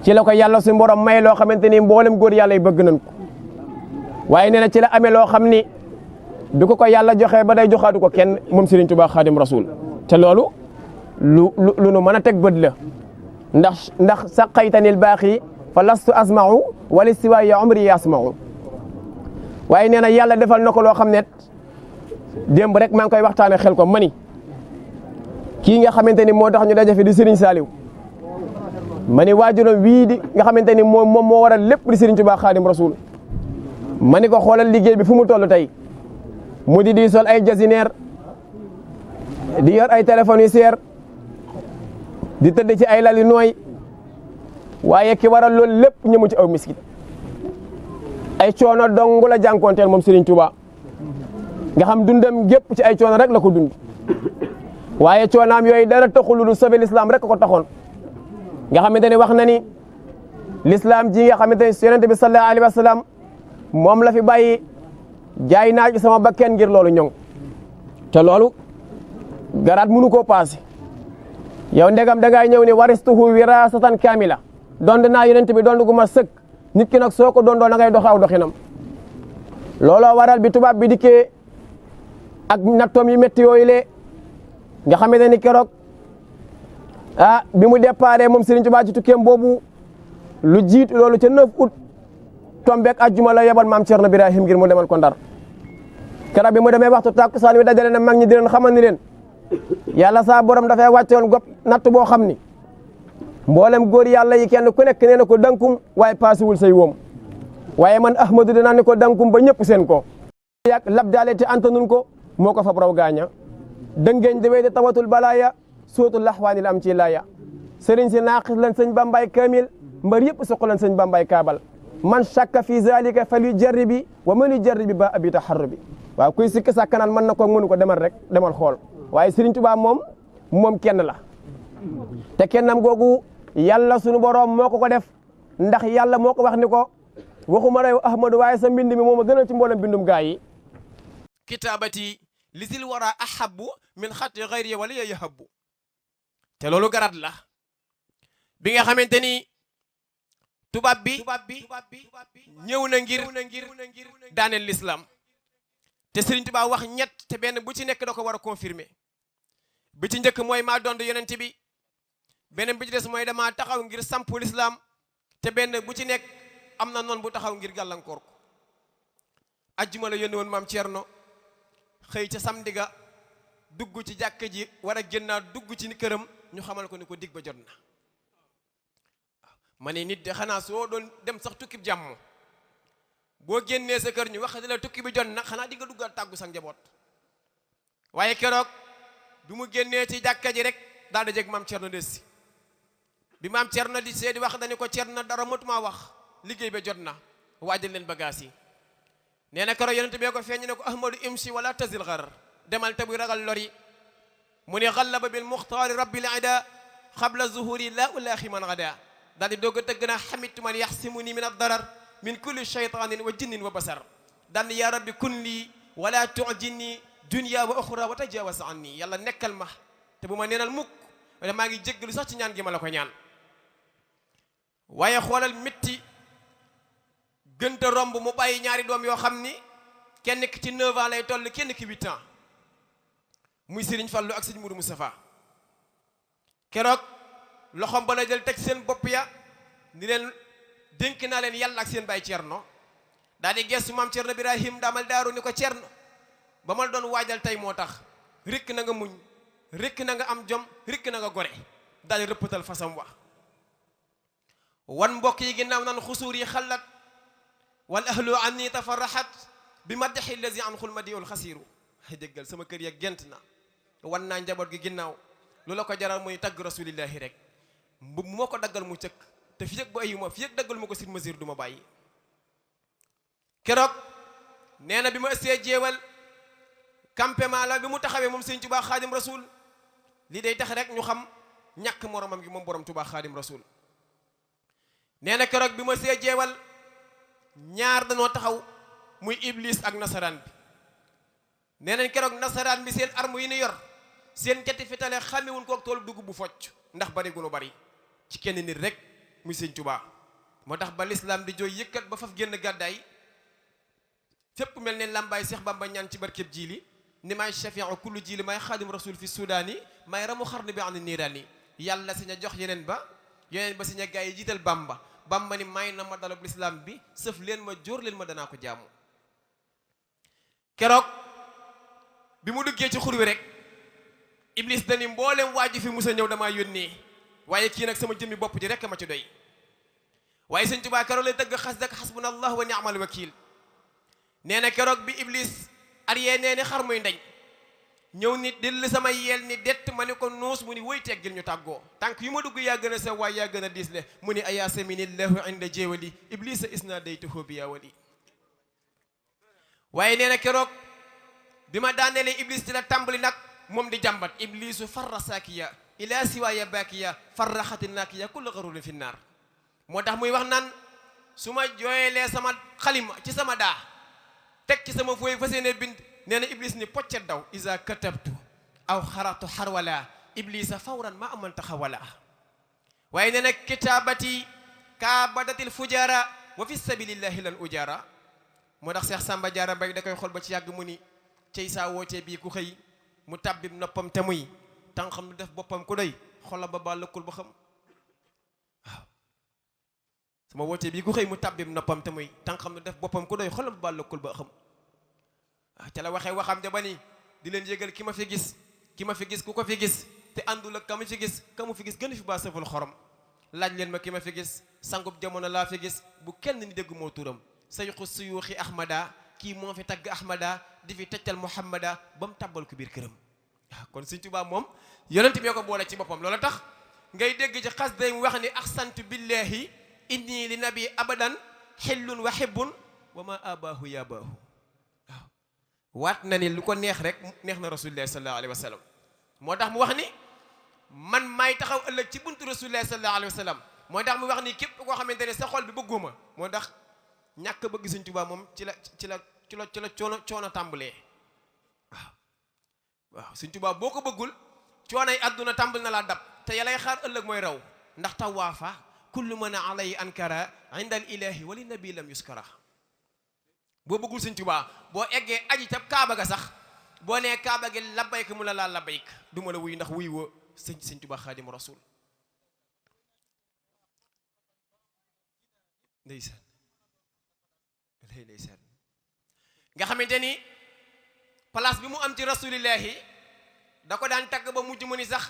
ci la ko yàlla suñu borom may loo xamante ni mboolem góor yàlla yi bëgg nañ ko waaye nee na ci la amee loo xam ni bi ko yàlla joxee ba day joxaatu ko kenn moom Serigne Touba Khadim Rasoul te loolu lu nu mën a teg bët la ndax saqaytanil baaxi fa lastu asma'u wala siwa ya umri yasma'u waaye nee na yàlla defal na ko loo xam ne démb rek maa ngi koy waxtaane xel ko mani kii nga xamante ni moo tax ñu daje fi di Serigne Saliou ma ni waajuram wii di nga xamante ni moom moo waral lépp di Serigne Touba Khadim Rasoul ma ni ko xoolal liggéey bi fu mu toll tey mu di sol ay jasineer di yor ay téléphones yu seer di tëdd ci ay lali nooy waaye ki waral loolu lépp ñëmu ci aw miskit ay coono dong la jànkoonteel moom Serigne Touba nga xam dundam gépp ci ay coono rek la ko dund waaye coonaam yooyu dara taxul lu sauver l'islam rek ko taxoon nga xamante ne wax na ni l'islam ji nga xamante ne yonent bi sallallahu alayhi wa sallam moom la fi bàyyi jaay naa ci sama bakken ngir loolu ñoŋ te loolu garaat mënu koo paase yow ndegam da ngay ñëw ni waristuhu wirasatan kamila dond naa yonent bi dond gu ma sëkk nit ki nag soo ko dondoo da ngay doxaaw doxinam looloo waral bi tubaab bi dikkee ak nattoom yi métti yooyu le nga xamante ni keroog bi mu déparé moom Serigne Touba ci tukkeem boobu lu jiit loolu ca 9 août tombeek ajjuma la yebal maam Cerno Birahim ngir mu demal ko Ndar keroog bi mu demee waxtu takkusaan wi dajale na mag ñi di leen xamal ni leen yàlla saa borom dafay wàccoon gopp natt boo xam ni mboolem góor yàlla yi kenn ku nekk nee na ko dankum waaye paasiwul say woom waaye man Ahmadu dinaa ne ko dankum ba ñëpp seen ko yàgg lab daale te antanun ko moo ko fab raw gaaña dëngeeñ de wey de tawatul balaaya sootul laxwaanil am ci laaya sëriñ si naaqis lan sëñ bambay kamil mbar yëpp soqalan sëñ bambay kaabal man shakka fi zalika fal yu jarribi wa man yu jarribi ba abi taharrubi waaw kuy sikk sàkkanaan mën na ko mënu ko demal rek demal xool waaye Serigne Touba moom kenn la te kennam googu yàlla sunu borom moo ko def ndax yàlla moo ko wax ni ko waxuma rew Ahmadu waaye sa mbind mi moom a gënal ci mboolem bindum gaa yi kitaabati lisil wara ahabbu min xatti xayri wala yahabbu te loolu garat la bi nga xamante ni tubaab bi ñëw na ngir daaneel l'islam te Serigne Touba wax ñett te benn bu ci nekk da ko war a confirmer bi ci njëkk mooy maa doon yonent bi beneen bi ci des mooy dama taxaw ngir sampu l'islam te benn bu ci nekk am na noon bu taxaw ngir gàllankoor ko ajjuma la yónni woon maam Thierno xëy ca samedi ga dugg ci jàkka ji war a génnaat dugg ci këram ñu xamal ko ni ko dig ba jot na ma ne nit de xanaa soo doon dem sax tukki jàmm boo génnee sa kër ñu wax la tukki bi jot na xanaa di nga duggal tàggu sa njaboot waaye keroog bi mu génnee ci jàkka ji rek daal di jeg maam Thierno des si bi maam Thierno di see di wax dañu ko Thierno dara motuma wax liggéey ba jot na waajal leen bagaas yi nee na keroog yonent bee ko feeñ ne ko ahmadu imsi wala tazil xar demal te buy ragal lori mu ne xallaba bil muxtaari rabbil ida xabla zuhuri la ulaaxi man gada daal di doog a tëgg naa xamitu man yaxsimuni min addarar min kulli shaytanin wa jinnin wa basar daal ya rabbi kun lii wala tujinni dunya wa oxra wa tajawas anni yàlla nekkal ma te bu ma neenal mukk wala maa ngi jéggalu sax ci ñaan gi ma la ko ñaan waaye xoolal métti gënta romb mu bàyyi ñaari doom yoo xam ni kenn ki ci 9 ans lay toll kenn ki 8 ans muy Serigne Fallou ak Serigne Moudou Moustapha keroog loxom ba la jël teg seen bopp ya ni leen dénk naa leen yàlla ak seen baay Thierno daal di gestu maam Thierno Birahim daamal daaru ni ko Thierno ba ma doon waajal tey moo tax rikk na nga muñ rikk na nga am jom rikk na nga gore daal di rëppatal fasam wax wan mbokk yi ginnaaw naan xusuur yi xalat wal ahlu anni tafarraxat bi maddaxi lazi an xul madiul xasiiru ay déggal sama kër ya gent na wan naa njaboot gi ginnaaw lu la ko jaral muy tagg rasulillahi rek mbu moo ko daggal mu cëkk te fi yëg bu ayuma fi yëg daggal ma ko sit mesure du ma bàyyi keroog nee na bi ma ëssee jeewal campement la bi mu taxawee moom sëñ Tuubaa Xaadim Rasul lii day tax rek ñu xam ñàkk moromam gi moom borom Tuubaa Xaadim Rasul nee na keroog bi ma see jeewal ñaar dañoo taxaw muy iblis ak nasaraan bi nee nañ keroog nasaraan bi seen arme yi ni yor seen cati fitale xamewuñ koog toolu dugub bu focc ndax bari gu nu bari ci kenn nit rek muy sëñ Tuubaa moo tax ba lislaam di jooy yëkkat ba faf génn gàddaay fépp mel ne lambaay Seex Bamba ñaan ci barkeb jiili ni maay shafiu kullu jiili maay xaadim rasul fi sudaani maay ramu xarni bi an niiraani yàlla si ña jox yeneen ba si ña gaa yi jiital Bamba Bamba ni may na ma dalab lislaam bi sëf leen ma jóor leen ma danaa ko jaamu keroog bi mu duggee ci xur wi rek iblis dani mboolem waaju fi musa ñëw damaa yónnee waaye kii nag sama jëmmi bopp ji rek ma ci doy waaye sëñ Tuubaa keroog lay dëgg xas dak xasbunallah wa ni'mal wakiil nee na keroog bi iblis ariyee nee ni xar muy ndañ ñëw nit dill sama yeel ni dett ma ni ko nuus mu ni woy teggil ñu tàggoo tànk yu ma dugg yaa gën a sew waaye yaa gën a diis le mu ni ayaa saminillahu inda jéewali iblisa isna daytuhu bi yaa wali waaye nee na keroog bi ma daanelee iblis di la tàmbali nag moom di jàmbat iblisu farra saakiya ila siwaaya baakiya farra xati naakiya kulla garurin fi naar moo tax muy wax naan su ma jooyelee sama xalima ci sama daa teg ci sama fooy fa seene bind nee na iblis ni poccet daw isa katabtu aw xaratu xarwala iblisa fawran ma amal taxawala waaye nee na kitaabati kaabadatil fujara wa fi sabilillahi lan ujara moo tax Seex Samba Jaara Mbay da koy xool ba ci yàgg mu ni cey saa wootee bii ku xëy mu tàbbib noppam te muy tan xam lu def boppam ku doy xola ba lëkkul ba xam waaw sama wootee bii ku xëy mu tàbbib noppam te muy tan xam lu def boppam ku doy xola ba lëkkul ba xam waaw ca la waxee waxam ja ba ni di leen yëgal ki ma fi gis ku ko fi gis te àndul ak ka mu fi gis gën fi baa sëful xorom laaj leen ma ki ma fi gis sangub jamono laa fi gis bu kenn ni dégg moo turam sayxu suyuuxi ahmada kii moo fi tagg ahmada di fi teccal muhammada ba mu tàbbal ko biir këram waaw kon Sëñ Tuubaa moom yonent bi ko boole ci boppam loola tax ngay dégg ci xas day mu wax ni ahsantu billahi inni li nabi abadan xillun wa hibbun wa ma abaahu yabaahu waaw waat na ni lu ko neex rek neex na rasulillahi sallallahu alayhi wa sallam moo tax mu wax ni man maay taxaw ëllëg ci buntu rasulillahi sallallahu alayhi wa sallam moo tax mu wax ni képp koo xamante ne sa xol bi bëgguma moo tax ñàkk bëgg Sëñ Tuubaa moom ci la coono tàmbalee waaw Sëñ Tuubaa boo ko bëggul coonay àdduna tàmbal na laa dab te yalay xaar ëllëg mooy raw ndax tawaafa kullu man alay ankara inda al ilahi wali nabi lam yuskara boo bëggul Sëñ Tuubaa boo eggee aji ca kaaba ga sax boo nee kaaba gi labbayk mu la laa labbayk du ma la wuy ndax wuy woo Sëñ Tuubaa xaadimu rasul ndeysaan nga xamante ni place bi mu am ci rasulillahi da ko daan tagg ba mujj mu ni sax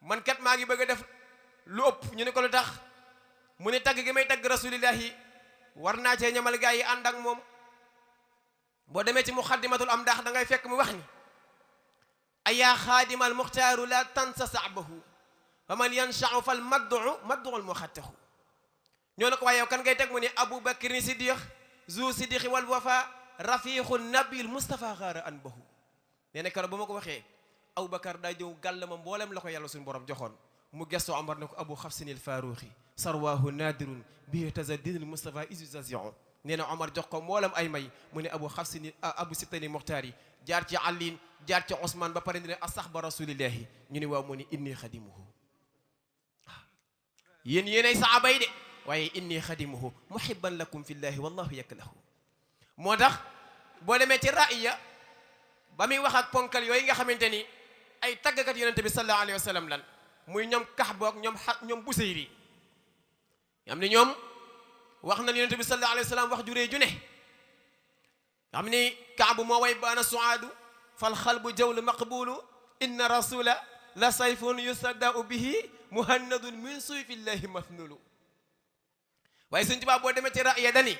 man kat maa ngi bëgg a def lu ëpp ñu ne ko lu tax mu ne tagg gi may tagg rasulillahi war naa cee ñamal gaa yi ànd ak moom boo demee ci muxaddimatul am daax da ngay fekk mu wax ni ayaa xaadima al muxtaaru la tansa saabahu fa man yanshau fal madduul muxattahu ñoo ne ko waaye yow kan ngay teg mu ne abou bakr ni siddiq zu siddiqi wal wafa rafiqu nabil mustafa xaara an bahu nee na keroog ba ma ko waxee aboubacar daa jëw gàll ma mboolem la ko yàlla suñu borom joxoon mu gestoo amar ne ko abou xafsinil faruxi sarwahu nadirun bi tazadinil mustafa isusasion nee na omar jox ko mboolem ay may mu ne abou xafsini abou sibtani muxtaar yi jaar ci àllin jaar ci osman ba pare ne asaxba rasulillahi ñu ne waaw mu ne inni xadimuhu yéen yéenay saaba yi de waaye inni xadimuhu muhibban lakum fillahi wallahu yaklahu moo tax boo demee ci raaya ba muy wax ak ponkal yooyu nga xamante ni ay tàggkat yonente bi sallallahu alayhi wa sallam lan muy ñoom Kaxb ak ñoom Busayri am ni ñoom wax na yonente bi sallallahu alayhi wa sallam wax juree ju ne xam ni Kaxb moo way baana suaadu fal xalbu jawlu maqbulu inna rasula la sayfun yusaddau bihi muhannadun min suyfillahi mathnulu waaye Sëñ Tuubaa boo demee ci raaya dani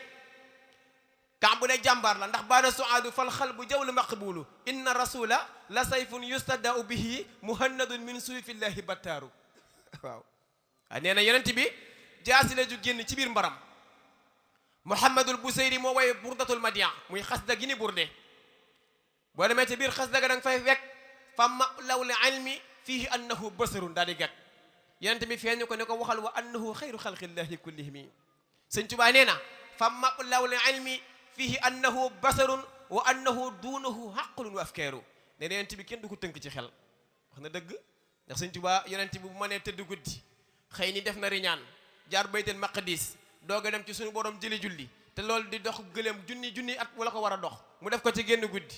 Kaab bu ne jàmbaar la ndax baana suaadu fal xalbu jawlu maqbulu inna rasula la sayfun yustaddau bihi muhannadun min suyfillahi battaaru waaw nee na yonent bi jaasi la ju génn ci biir mbaram Muhammadul Busayri moo woy burdatul madia muy xasida gi ni burde boo demee ci biir xasida ga da nga fay fekk fa ma'law li ilmi fihi annahu basarun daal di gàtt yonent bi feeñu ko ne ko waxal wa annahu xayru xalqillahi kullihim sëñ Tuubaa nee na fa ma'law li ilmi fihi annahu basarun wa annahu duunahu xaqlun wa afkeeru ne na yonent bi kenn du ko tënk ci xel wax na dëgg ndax sëñ Tuubaa yonent bi bu mënee tëdd guddi xëy ni def na riñaan jaar baytul maqdis doog a dem ci suñu borom jëli julli te loolu di dox gëléem junni at wala ko war a dox mu def ko ci génn guddi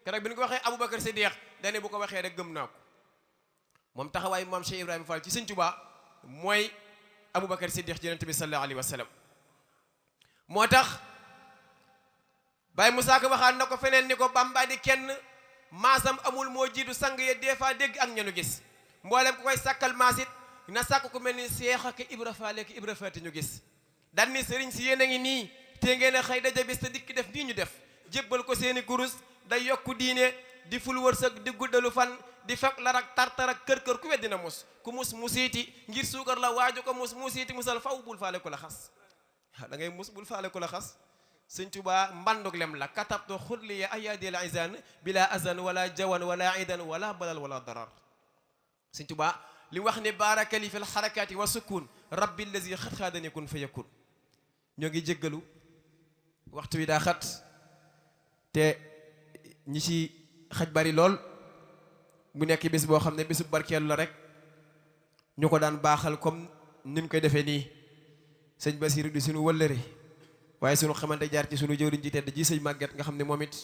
keroog bi ñu ko waxee Aboubacar Siddiq dane bu ko waxee rek gëm naa ko moom taxawaayu maam Cheikh Ibrahima Fall ci sëñ Tuubaa mooy Aboubacar Siddiq ci yonent bi sallallahu alayhi wa sallam moo tax Baye Moussa Ka waxaan na ko feneen ni ko Bamba di kenn maasam amul moo jiitu sang ya des fois dégg ak ñanu gis mboolem ku koy sàkkal maasit na sàkk ku mel ni Seex ak Ibra Faal ak Ibra Faati ñu gis dan ni sëriñ si yéen a ngi nii te ngeen a xëy daja bis te dikk def nii ñu def jébbal ko seeni kurus day yokku diine di ful wërsëg di guddalu fan di fekk la rak tartar ak kër ku weddina mus ku mus musiiti ngir suukar la waaju ko mus musiiti musal faw bul faale ko la xas da ngay mus bul faale ko la xas sëñ Tuubaa mbandug lem la katabtu xurliya ayadil izan bila azan wala jawan wala idan wala balal wala darar sëñ Tuubaa li wax ne baarakali fil xarakaati wa sukun rabbi allazi xat xaadani kun fa yakun ñoo ngi jéggalu waxtu wi daa xat te ñi ci xaj bari lool bu nekk bis boo xam ne bisu barkeelu la rek ñu ko daan baaxal comme ni ñu koy defee nii sëñ Basiru di suñu wëllëre waaye suñu xamante jaar ci suñu jëwriñ ji tedd ji sëñ Màgget nga xam ne moom it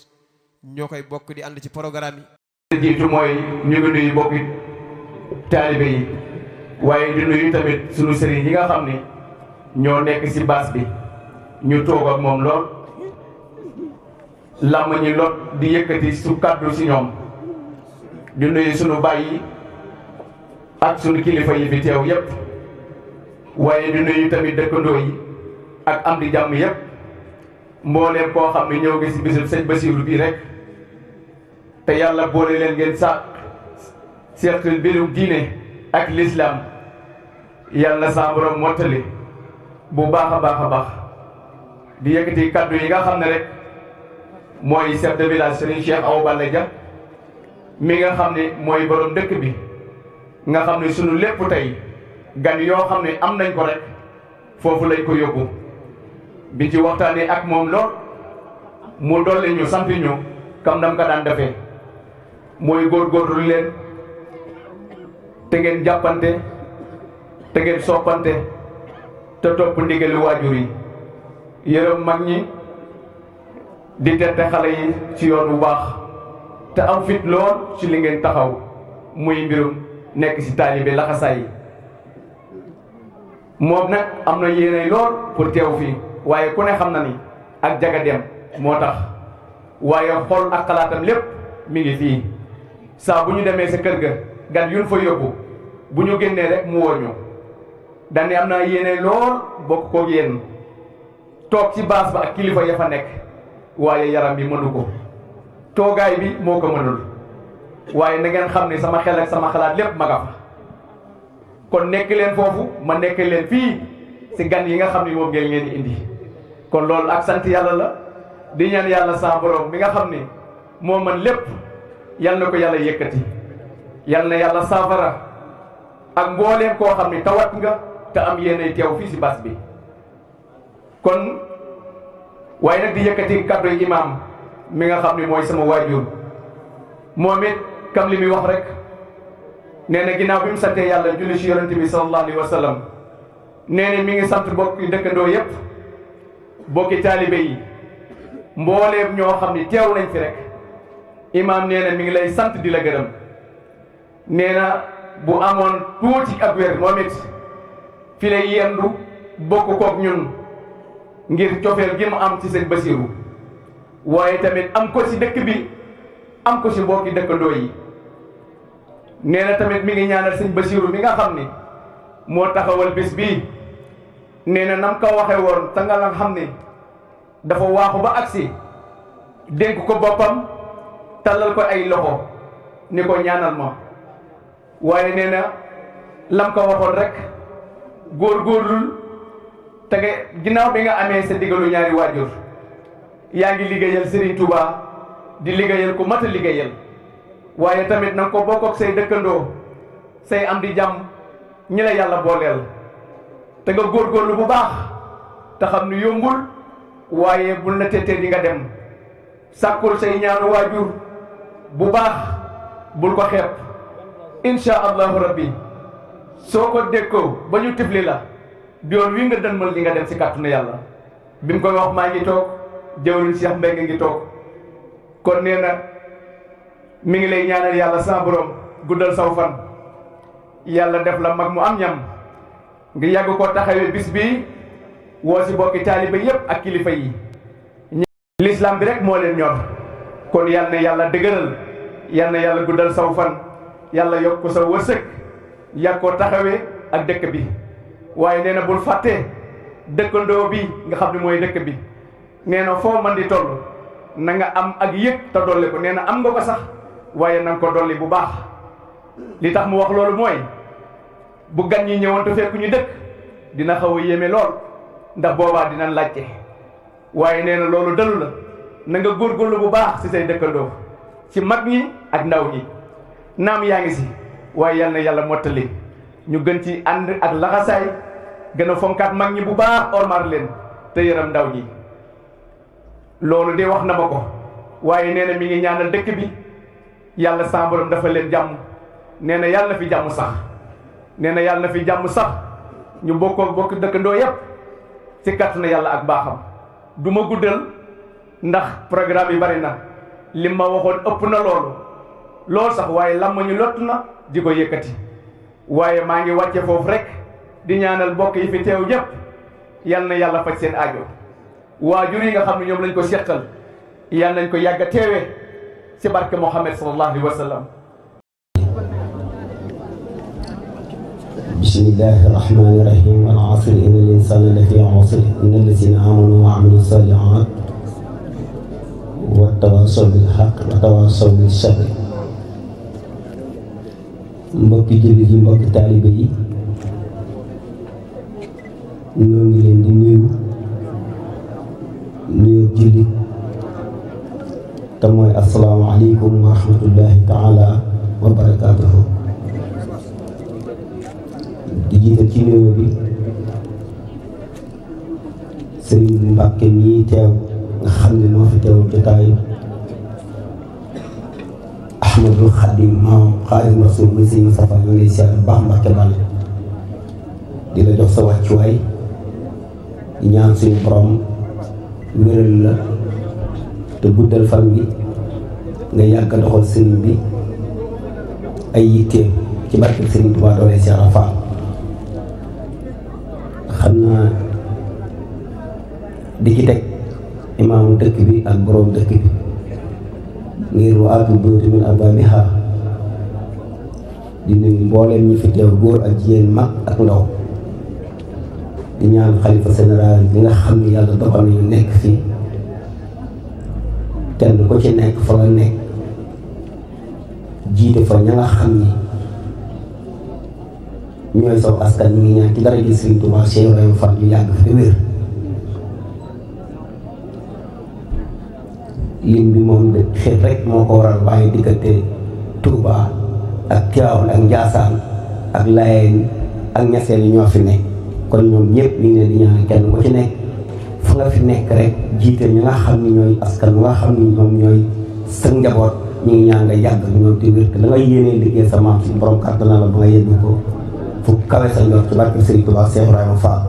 ñoo koy bokk di ànd ci programme yi jiitu mooy ñu ngi nuyu bokki taalibe yi waaye di nuyu tamit suñu sëriñ yi nga xam ne ñoo nekk ci baas bi ñu toog ak moom lool làmm ñi lot di yëkkati su kàddu ci ñoom di nuyu suñu bàyyi ak suñu kilifa yi fi teew yépp waaye di nuyu tamit dëkkandoo yi ak am di jàmm yépp mbooleem koo xam ne ñëw ngi ci bisub sëñ Basiru bii rek te yàlla boole leen ngeen sa seq mbirum diine ak l'islam yàlla sa borom mottali bu baax a baax di yëkkati kaddu yi nga xam ne rek mooy chef de village Serigne Cheikh Awa Balla Dia mi nga xam ne mooy borom dëkk bi nga xam ne sunu lépp tey gan yoo xam ne am nañ ko rek foofu lañ ko yóbbu bi ci waxtaanee ak moom lool mu dolli ñu sant ñu kam dam ka daan defee mooy góorgóorlu leen te ngeen jàppante te ngeen soppante te topp ndigali waajur yi yërëm mag ñi di tette xale yi ci yoon bu baax te am fit lool ci li ngeen taxaw muy mbirum nekk ci taalibe laxasaay yi moom nag am na yéene lool pour teew fii waaye ku ne xam na ni ak jaga dem moo tax waaye xol ak xalaatam lépp mi ngi fii saa bu ñu demee sa kër ga gan yuñ fa yóbbu bu ñu génnee rek mu woo ñu dañ am naa yéene lool bokk koog yéen toog ci baas ba ak kilifa ya fa nekk waaye yaram bi mënu ko toogaay bi moo ko mënul waaye na ngeen xam ne sama xel ak sama xalaat lépp ma nga fa kon nekk leen foofu ma nekk leen fii ci gan yi nga xam ne moom ngeen leen di indi kon loolu ak sant yàlla la di ñaan yàlla sa borom mi nga xam ne moo man lépp yal na ko yàlla yëkkati yal na yàlla saafara ak mbooleem koo xam ne tawat nga te am yéenay teew fii ci bas bi kon waaye nag di yëkkati kàddu imaam mi nga xam ne mooy sama waajur moom it kam li muy wax rek nee na ginnaaw bi mu santee yàlla julli ci yonente bi sallallahu alayhi wa sallam nee na mi ngi sant bokki dëkkandoo yépp bokki taalibe yi mbooleem ñoo xam ne teew nañ fi rek imaam nee na mi ngi lay sant di la gërëm nee na bu amoon tuuti ak wér moom it fi lay yendu bokk koog ñun ngir cofeel gi mu am ci sëñ Basiru waaye tamit am ko ci dëkk bi am ko ci mbokki dëkkandoo yi nee na tamit mi ngi ñaanal sëñ Basiru mi nga xam ni moo taxawal bés bii nee na nam ko waxe woon te nga la xam ni dafa waaxu ba agsi dénk ko boppam tallal ko ay loxo ni ko ñaanal ma waaye nee na lam ko waxoon rek góorgóorlul te ginnaaw bi nga amee sa digalu ñaari waajur yaa ngi liggéeyal Serigne Touba di liggéeyal ku mat a liggéeyal waaye tamit na nga ko bokk ak say dëkkandoo say am di jàmm ñi la yàlla booleel te nga góorgóorlu bu baax te xam ni yombul waaye bul na téetee di nga dem sàkkul say ñaanu waajur bu baax bul ko xeeb insha allahu rabbi soo ko déggoo ba ñu tifli la yoon wi nga dënmal li nga dem si kàttanu yàlla bi mu koy wax maa ngi toog jëwriñ Cheikh Mbengue ngi toog kon nee na mi ngi lay ñaanal yàlla sa borom guddal saw fan yàlla def la mag mu am ñam nga yàgg ko taxawee bis bi woo si bokki taaliba yépp ak kilifa yi l'islam bi rek moo leen ñor kon yal na yàlla dëgëral yal na yàlla guddal saw fan yàlla yokk ko sa wërsëg yàgg koo taxawee ak dëkk bi waaye nee na bul fàtte dëkkandoo bi nga xam ne mooy dëkk bi nee na foo man di toll na nga am ak yëg te dolli ko nee na am nga ko sax waaye na nga ko dolli bu baax li tax mu wax loolu mooy bu gan ñi ñëwoon te fekk ñu dëkk dina xaw a yéeme lool ndax boobaa dinañ laajte waaye nee na loolu dalu la na nga góorgóorlu bu baax ci say dëkkandoo ci mag ñi ak ndaw ñi naam yaa ngi si waaye yal na yàlla mottali ñu gën ci ànd ak laxasaay gën a fonkaat mag ñi bu baax ormar leen te yërëm ndaw ñi loolu de wax na ma ko waaye nee na mi ngi ñaanal dëkk bi yàlla sa borom dafa leen jàmm nee na yàlla na fi jàmm sax nee na yàlla na fi jàmm sax ñu bokk dëkkandoo yépp ci kàttanu yàlla ak baaxam du ma guddal ndax programme yi bari na li ma waxoon ëpp na loolu sax waaye lam ñu lott na di ko yëkkati waaye maa ngi wàcce foofu rek di ñaanal bokk yi fi teew yépp yal na yàlla faj seen aajo waajur yi nga xam ne ñoom lañ ko seqal yal nañ ko yàgg a teewee ci barke Muhammad sallallahu alayhi wa sallam. bismillahi rahmani rahim wal asri innal insana lafi usr innal lazina amanu wa amilu salihat wa tawasaw bil haqq wa tawasaw bis sabr. mbokki jullit yi mbokki taalibe yi ñoo ngi leen di nuyu jullit te mooy assalaamu aleykum wa rahmatullahi taala wa barakaatuhu. di jiital ci nuyoo bi Sëriñ Mbàkke mii teew nga xam ne moo fi teew jotaayu Ahmadul Xadim maam Xaadimu Rasuul muy Sëriñ Mustafaa ñu ngi lay siyaare baax Mbàkke bal di la jox sa wàccuwaay di ñaan suñu borom wéral la te guddal fan bi nga yàgg doxal sëriñ bi ay yitteem ci barke Sëriñ Tuubaa doole Seex Faal. xam naa di ci teg imaamu dëkk bi ak boroom dëkk bi ngir wa aatul buyuuta min abwaabihaa di nuyu mboolem ñi fi teew góor ak jigéen mag ak ndaw di ñaan xalifa général bi nga xam ni yàlla dogal nañu nekk fii kenn ko ci nekk fa nga nekk jiite fa ña nga xam ni ñooy saw askan ñi ngi ñaan ci dara ji Sëriñ Tuubaa Cheikh Ibrahima Fall ñu yàgg fi wér. lim bi moom de xeet rek moo ko waral waaye diggante Touba ak Tiwaawan ak Njaasaan ak Laayeen ak Ñaseen yi ñoo fi nekk kon ñoom ñëpp ñu ngi leen di ñaan kenn ku ci nekk fa nga fi nekk rek jiite ñi nga xam ni ñooy askan nga xam ni ñoom ñooy sa njaboot ñu ngi ñaan nga yàgg ñoom di wér te da ngay yéenee liggéey sa maam si borom kàttan la ba nga yëgg ko fu kawe sa njort ci barke Sëriñ Tuubaa Cheikh Ibrahima Fall.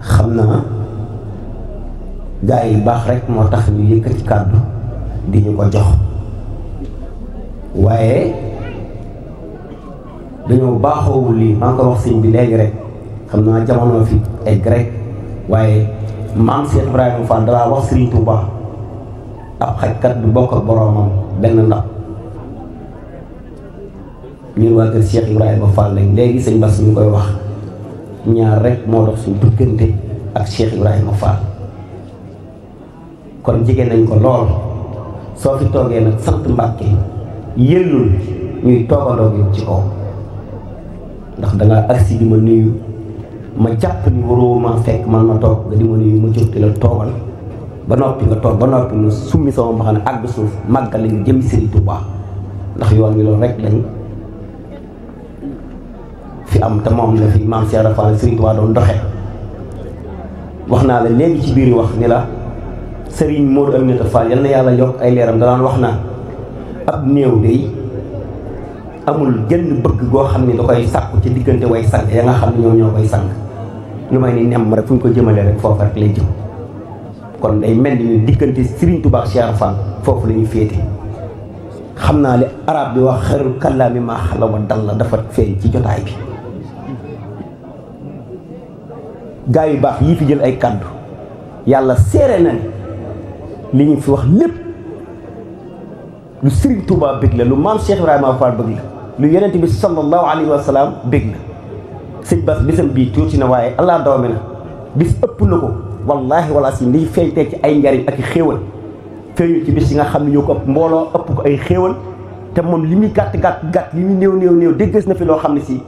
xam naa gaa yi baax rek moo tax ñu yëkkati kàddu di ñu ko jox waaye dañoo baaxoowul lii maa ngi ko wax sëñ bi léegi rek xam naa jamono fi egg rek waaye maam Cheikh Ibrahima Fall dalaa wax Sëriñ Tuubaa ab xajkat du bokk ak boroomam benn ndax ñun waa kër Cheikh Ibrahima Fall lañ léegi sëñ Bass ñu koy wax ñaar rek moo dox suñu duggante ak Cheikh Ibrahima Fall kon jigéen nañ ko lool soo fi toogee nag sant Mbàkke yëllul ñuy toogandoo yow ci kaw ndax dangaa agsi di ma nuyu ma jàpp ni waroo ma fekk man ma toog nga di ma nuyu ma jóg di la toogal ba noppi nga toog ba noppi mu summi sama mbaxana àgg suuf màggal la ñu jëm Serigne Touba ndax yoon wi loolu rek lañ fi am te moom la fi maam Cheikh Rafal Serigne Touba doon doxe wax naa la léegi ci biir wax ni la Serigne Modou Aminata Fall yal na yàlla yokk ay leeram da daan wax naa ab néew day amul genn bëgg goo xam ne da koy sàkku ci diggante way sang ya nga xam ne ñoom ñoo koy sang lu may ni nem rek fu ñu ko jëmale rek foofu rek lay jëm kon day mel ni diggante Serigne Touba ak Cheikh Fall foofu la ñu féete xam naa li arab bi wax xayrul kàllaami maa xala wa dal la dafa feeñ ci jotaay bi gaa yu baax yii fi jël ay kàddu yàlla seere na ni li ñu fi wax lépp lu Serigne Touba bëgg la lu maam Cheikh Ibrahima Fall bëgg la lu yonent bi sallallahu alayhi wa sallam bëgg la sëñ Bass bisam bii tuuti na waaye allah doome na bis ëpp na ko wallaahi wala si liy feeñ tey ci ay njariñ ak i xéewal feeñu ci bis yi nga xam ne ñoo ko ëpp mbooloo ëpp ko ay xéewal te moom li muy gàtt li muy néew déggees na fi loo xam ne si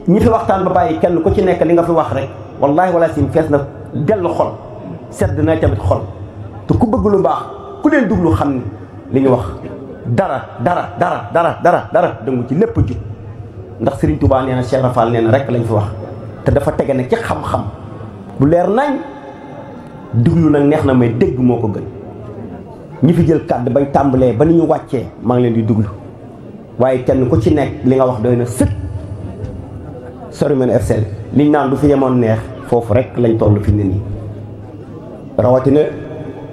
ñi fi waxtaan ba bàyyi kenn ku ci nekk li nga fi wax rek wallaahi wala si fees na dellu xol sedd na tamit xol te ku bëgg lu baax ku leen duglu xam ni li ñu wax dara dëngu ci lépp jub ndax Serigne Touba nee na Cheikh Rafal nee na rek lañ fi wax te dafa tege ne ci xam-xam bu leer nañ duglu nag neex na may dégg moo ko gën ñi fi jël kàddu bañ tàmbalee ba ni ñu wàccee maa ngi leen di duglu waaye kenn ku ci nekk li nga wax doy na sëkk sori men FCL liñ naan du fi yemoon neex foofu rek lañ toll fi ne nii rawatina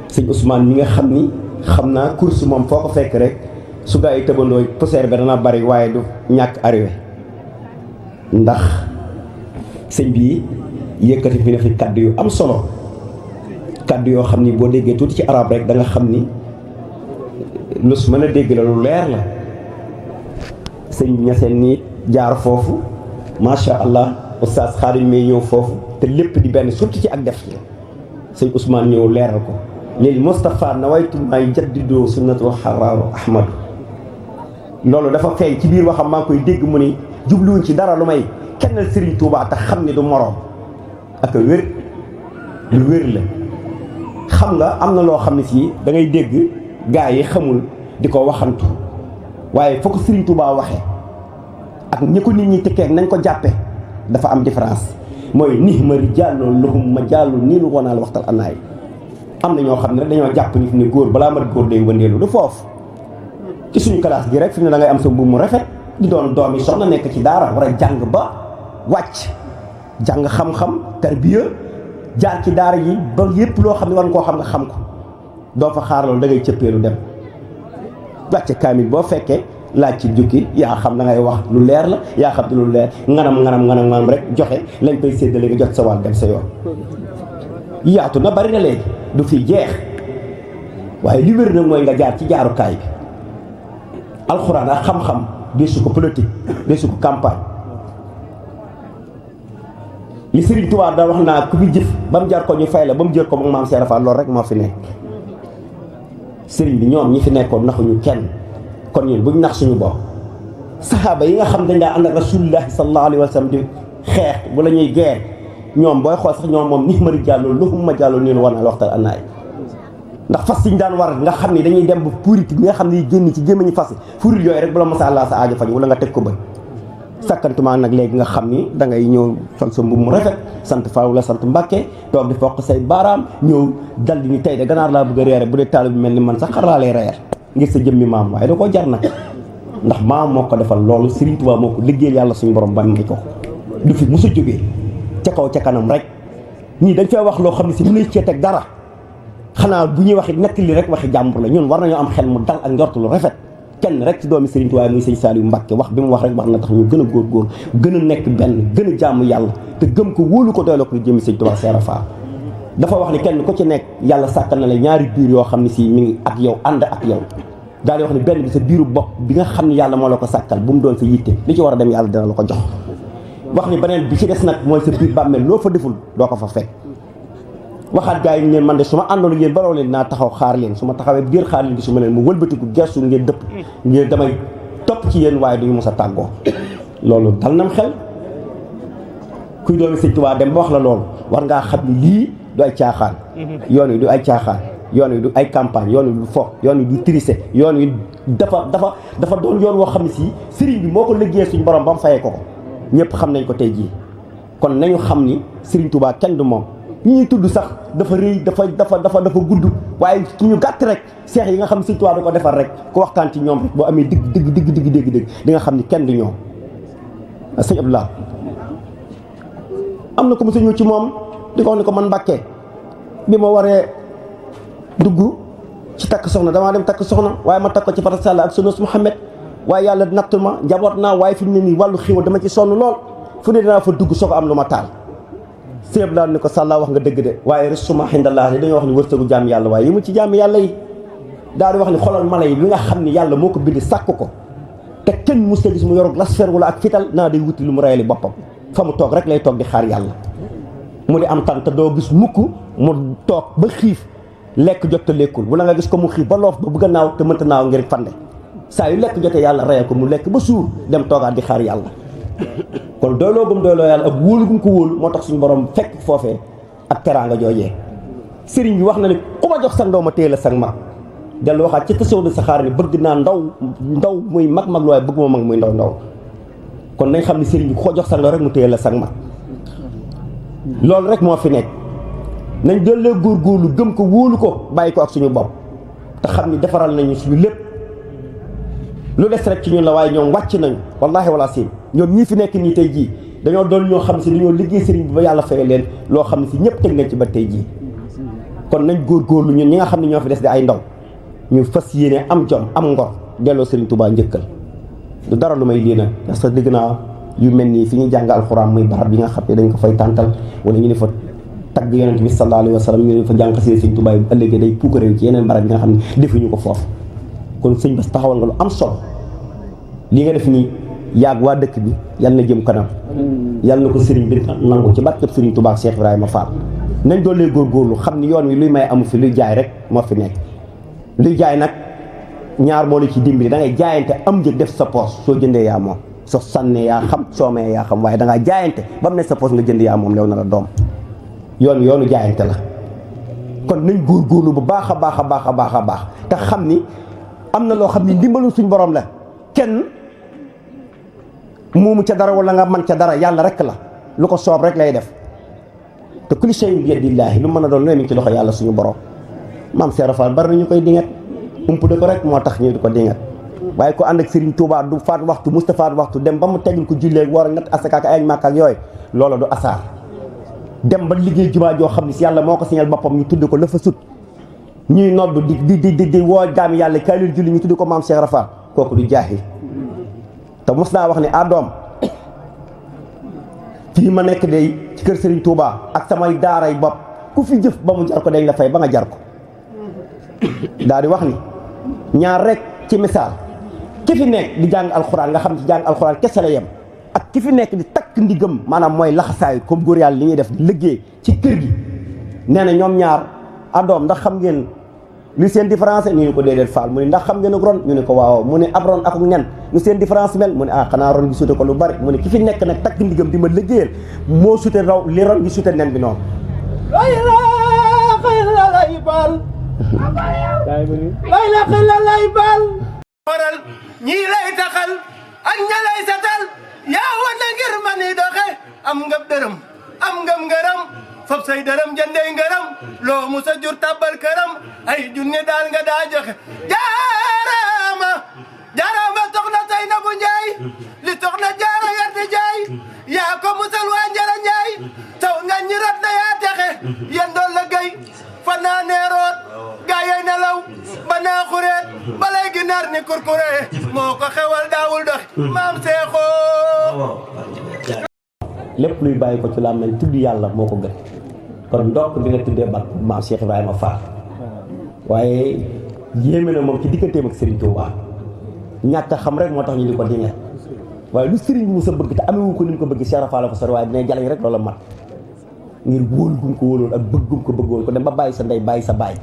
sëñ Ousmane mi nga xam ni xam naa course moom foo ko fekk rek su gaa yi tëbandoo poussière bi dana bari waaye du ñàkk arrivé ndax sëñ bii yëkkati fi ne fi kaddu yu am solo kaddu yoo xam ni boo déggee tuuti ci arab rek da nga xam ni lu su mën a dégg la lu leer la sëñ ñaseen nii jaar foofu macha allah oustaz Xaadim may ñëw foofu te lépp di benn surtout ci ak def ci sëñ Ousmane ñëw leeral ko léegi Moustapha nawaytu may jaddidoo sunnatul xaraaru ahmadu loolu dafa feeñ ci biir waxam maa ngi koy dégg mu ni jubluwuñ ci dara lu may kennal Serigne Touba te xam ni du moroom ak wér lu wér la xam nga am na loo xam ne si da ngay dégg gaa yi xamul di ko waxantu waaye foo ko Serigne Touba waxee ak ñi ko nit ñi tëkkee nañ ko jàppe dafa am différence mooy nix ma rijaaloo lahum ma jàllu nii lu wonaal waxtal anaay am na ñoo xam ne rek dañoo jàpp ni fi ne góor balaa mat góor day wëndeelu du foofu ci suñu classe gi rek fi ne da ngay am sa mbubb mu rafet di doon doom yi soxna nekk ci daara war a jàng ba wàcc jàng xam-xam tarbiya jaar ci daara yi ba yépp loo xam ne war nga koo xam nga xam ko doo fa xaar loolu da ngay cëppeelu dem wàcce kaamil boo fekkee laaj ci jukki yaa xam da ngay wax lu leer la yaa xam te lu leer nganam rek joxe lañ koy séddale nga jot sa wàll dem sa yoon yaatu na bari na léegi du fi jeex waaye li wér nag mooy nga jaar ci jaarukaay bi alxuraan ak xam-xam deesu ko politique deesu ko campagne li Serigne Touba da wax naa ku fi jëf ba mu jar ko ñu fay la ba mu jël ko moom maam Cheikh Rafal loolu rek moo fi nekk Serigne bi ñoom ñi fi nekkoon naxuñu kenn kon ñun buñ nax suñu bopp saxaaba yi nga xam dañ daa ànd ak rasulullah sallallahu alayhi wa sallam di xeex wala ñuy geer ñoom booy xool sax ñoom moom nix mari jàlloo loxum ma jàlloo nii war na waxtal annaay ndax fas yi ñu daan war nga xam ne dañuy dem ba purit bi nga xam ne génn ci gémmiñu fas furit yooyu rek bu la masa Allah sa aajo faj wala nga teg ko bët sakkantumaa nag léegi nga xam ni da ngay ñëw sol sa mbubb mu rafet sant Faaw la sant Mbàkke toog di foq say baaraam ñëw dal di ni tey de ganaar laa bëgg a reere bu dee taalibe bi mel ni man sax xar laa lay reer ngir sa jëmmi maam waaye da koo jar nag ndax maam moo ko defal loolu Serigne Touba moo ko liggéeyal yàlla suñu borom ba ngi ko du fi mos a jógee ca kaw ca kanam rek ñii dañ fay wax loo xam ne si mënuñ cee teg dara xanaa bu ñuy waxi nekk li rek waxi jàmbur la ñun war nañoo am xel mu dal ak njort lu rafet kenn rek ci doomi Serigne Touba muy sëñ Saliou Mbacke wax bi mu wax rek war na tax ñu gën a góorgóor gën a nekk benn gën a jaamu yàlla te gëm ko wóolu ko doyloo ko jëmi sëñ Touba Cheikh Rafal dafa wax ni kenn ku ci nekk yàlla sàkkal na la ñaari biir yoo xam ne si mi ngi ak yow ànd ak yow daal di wax ni benn bi sa biiru bopp bi nga xam ne yàlla moo la ko sàkkal bu mu doon sa yitte li ci war a dem yàlla dina la ko jox wax ni beneen bi ci des nag mooy sa biir bàmmeel loo fa deful doo ko fa fekk waxaat gars yi ngeen man de su ma àndoon ngeen baroo leen naa taxaw xaar leen su ma taxawee biir xaar leen gi su ma leen mu wëlbatiku gersu ngeen dëpp ngeen damay topp ci yéen waaye duñu mos a tàggoo loolu dal nam xel kuy doomi sëñ Tuubaa dem ba wax la loolu war ngaa xam ni lii du ay caaxaan yoon wi du ay caaxaan yoon wi du ay campagne yoon wi du fo yoon wi du tricher yoon wi dafa doon yoon woo xam ne si sëriñ bi moo ko liggéeyee suñu borom ba mu fayee ko ñëpp xam nañ ko tey jii kon nañu xam ni sëriñ Tuubaa kenn du moom ñi ñuy tudd sax dafa rëy dafa gudd waaye ki ñu gàtt rek seex yi nga xam ne sëriñ Tuubaa da ko defar rek ku waxtaan ci ñoom rek boo amee dégg di nga xam ni kenn du ñoom sëñ Abdoulaye am na ko mos a ñëw ci moom di ko wax ni ko man Mbàkke bi ma waree dugg ci takk soxna damaa dem takk soxna waaye ma takk ko ci farata Yàlla ak sunna Muhammad waaye yàlla nattu ma njaboot naa waaye fi mu ne nii wàllu xiiwal dama ci sonn lool fu ne dinaa fa dugg soo ko am lu ma taal sëñ Abdoulaye ni ko sàllaa wax nga dëgg de waaye risuma xindallaa dañoo wax ni wërsëgu jaam yàlla waaye yi mu ci jaam yàlla yi daal di wax ni xoolal mala yi bi nga xam ni yàlla moo ko bind sàkk ko te kenn mos a gis mu yorog lasfer wala ak fital naa day wuti lu mu rayali boppam fa mu toog rek lay toog di xaar yàlla mu di am tan te doo gis mukk mu toog ba xiif lekk jot te lekkul wala nga gis ko mu xiif ba loof ba bëgg a naaw te mënta naaw ngir fande saa yu lekk jotee yàlla rayal ko mu lekk ba suur dem toogaat di xaar yàlla kon doyloo gum doyloo yàlla ak wóolu gum ko wóolu moo tax suñu borom fekk foofee ak teraanga joojee sëriñ bi wax na ni ku ma jox sa ndaw ma téye la sang mag dellu waxaat ci tasaw di saxaar ni bëgg naa ndaw muy mag lu waaye bëgg ma mag muy ndaw kon nañ xam ne sëriñ bi ku ko jox sa ndaw rek mu téye la sang mag loolu rek moo fi nekk nañ dollee góorgóorlu gëm ko wóolu ko bàyyi ko ak suñu bopp te xam ni defaral nañu suñu lépp lu des rek ci ñun la waaye ñoom wàcc nañu wallaahi wala sim ñoom ñii fi nekk nii tey jii dañoo doon ñoo xam si dañoo liggéey sëriñ bi ba yàlla fayal leen loo xam ne si ñëpp teg nañ ci ba tey jii kon nañ góorgóorlu ñun ñi nga xam ne ñoo fi des di ay ndaw ñu fas yéene am jom am ngor delloo sëriñ Touba njëkkal du dara lu may lii nag parce que dégg naa yu mel nii fi ñuy jàng alxuraan muy barab yi nga xam ne dañ ko fay tàntal wala ñu ne fa tagg yonent bi sallallahu alayhi wa sallam ñu ne fa jàng xasee sëriñ Touba yi ëllëgee day puukaréew ci yeneen barab yi nga xam ne defuñu ko foofu kon sëñ Bass taxawal nga lu am solo li nga def nii yaag waa dëkk bi yal na jëm kanam yal na ko sëriñ bi nangu ci barkeb sëriñ Touba ak Cheikh Ibrahima Fall nañ doolee góorgóorlu xam ni yoon wi luy may amu fi luy jaay rek moo fi nekk luy jaay nag ñaar moo la ci dimbali da ngay jaayante am njëg def sa poos soo jëndee yaa moom soo sànnee yaa xam soo mayee yaa xam waaye da ngaa jaayante ba mu ne sa poos nga jënd yaa moom lew na la doom yoonu jaayante la kon nañ góorgóorlu bu baax a baax te xam ni am na loo xam ni ndimbalu suñ borom la kenn moomu ca dara wala nga man ca dara yàlla rek la lu ko soob rek lay def te kulli shay'in bi yadillaahi lu mën a doon lu mi ngi ci loxo yàlla suñu borom maam Cheikh Rafal bari nañu koy dingat ump de ko rek moo tax ñu di ko dingat waaye ko ànd ak Serigne Touba du faat waxtu Moustapha waxtu dem ba mu tegul ko jullee war a nat asaka ak ay màkk ak yooyu loola du asaar dem ba liggéey jumaa joo xam ne si yàlla moo ko signal boppam ñu tudd ko la fa sut ñuy nodd di woo jaami yàlla kaay leen julli ñu tudd ko maam Cheikh Rafal kooku du jaahil te mos naa wax ne doom fii ma nekk day ci kër Serigne Touba ak samay daaray bopp ku fi jëf ba mu jar ko dañ la fay ba nga jar ko daal di wax ni ñaar rek ci misaal ki fi nekk di jàng alxuraan nga xam ci jàng alxuraan kese la yem ak ki fi nekk di takk ndigam maanaam mooy laxasaayu comme góor yàlla li ñuy def liggéey ci kër gi nee na ñoom ñaar doom ndax xam ngeen li seen différence ñu ne ko déedéet faal mu ne ndax xam ngeen ak ron ñu ne ko waaw mu ne ab ron ak nen ñu seen différence mel mu ne xanaa ron gi sute ko lu bari mu ne ki fi nekk nag takk ndigam di ma liggéeyal moo sute raw li ron gi sute nen bi noonu lay la xel la lay bal faral ñii lay taxal ak ña lay satal yaa wana ngir ma ni doxe am nga dërëm am nga ngërëm fab say dërëm jëndee ngërëm loo musa jur tabal këram ay junne daal nga daa joxe jaarama soxna tay na bu njaay li soxna jaara yarte jaay yaa ko musal waa njara njaay taw nga ñi rat na yaa texe yen doon la gay fa naa neeroot gaa yey nelaw ba naa xureet ba lay ginaar ni kurkure moo ko xewal daawul dox maam seexoo lépp luy bàyyi ko ci làmmiñ tudd yàlla moo ko gën kon ndokk bi nga tuddee bat maam Cheikh Ibrahima Fall waaye yéeme na moom ci digganteem ak Serigne Touba ñàkk a xam rek moo tax ñu di ko dinga waaye lu Serigne bi mos a bëgg te amewu ko ni mu ko bëgg Cheikh Fall ko sori waaye dina jalañ rek loola mat ngir wóolu gum ko wóoloon ak bëggum ko bëggoon ko dem ba bàyyi sa ndey bàyyi sa baay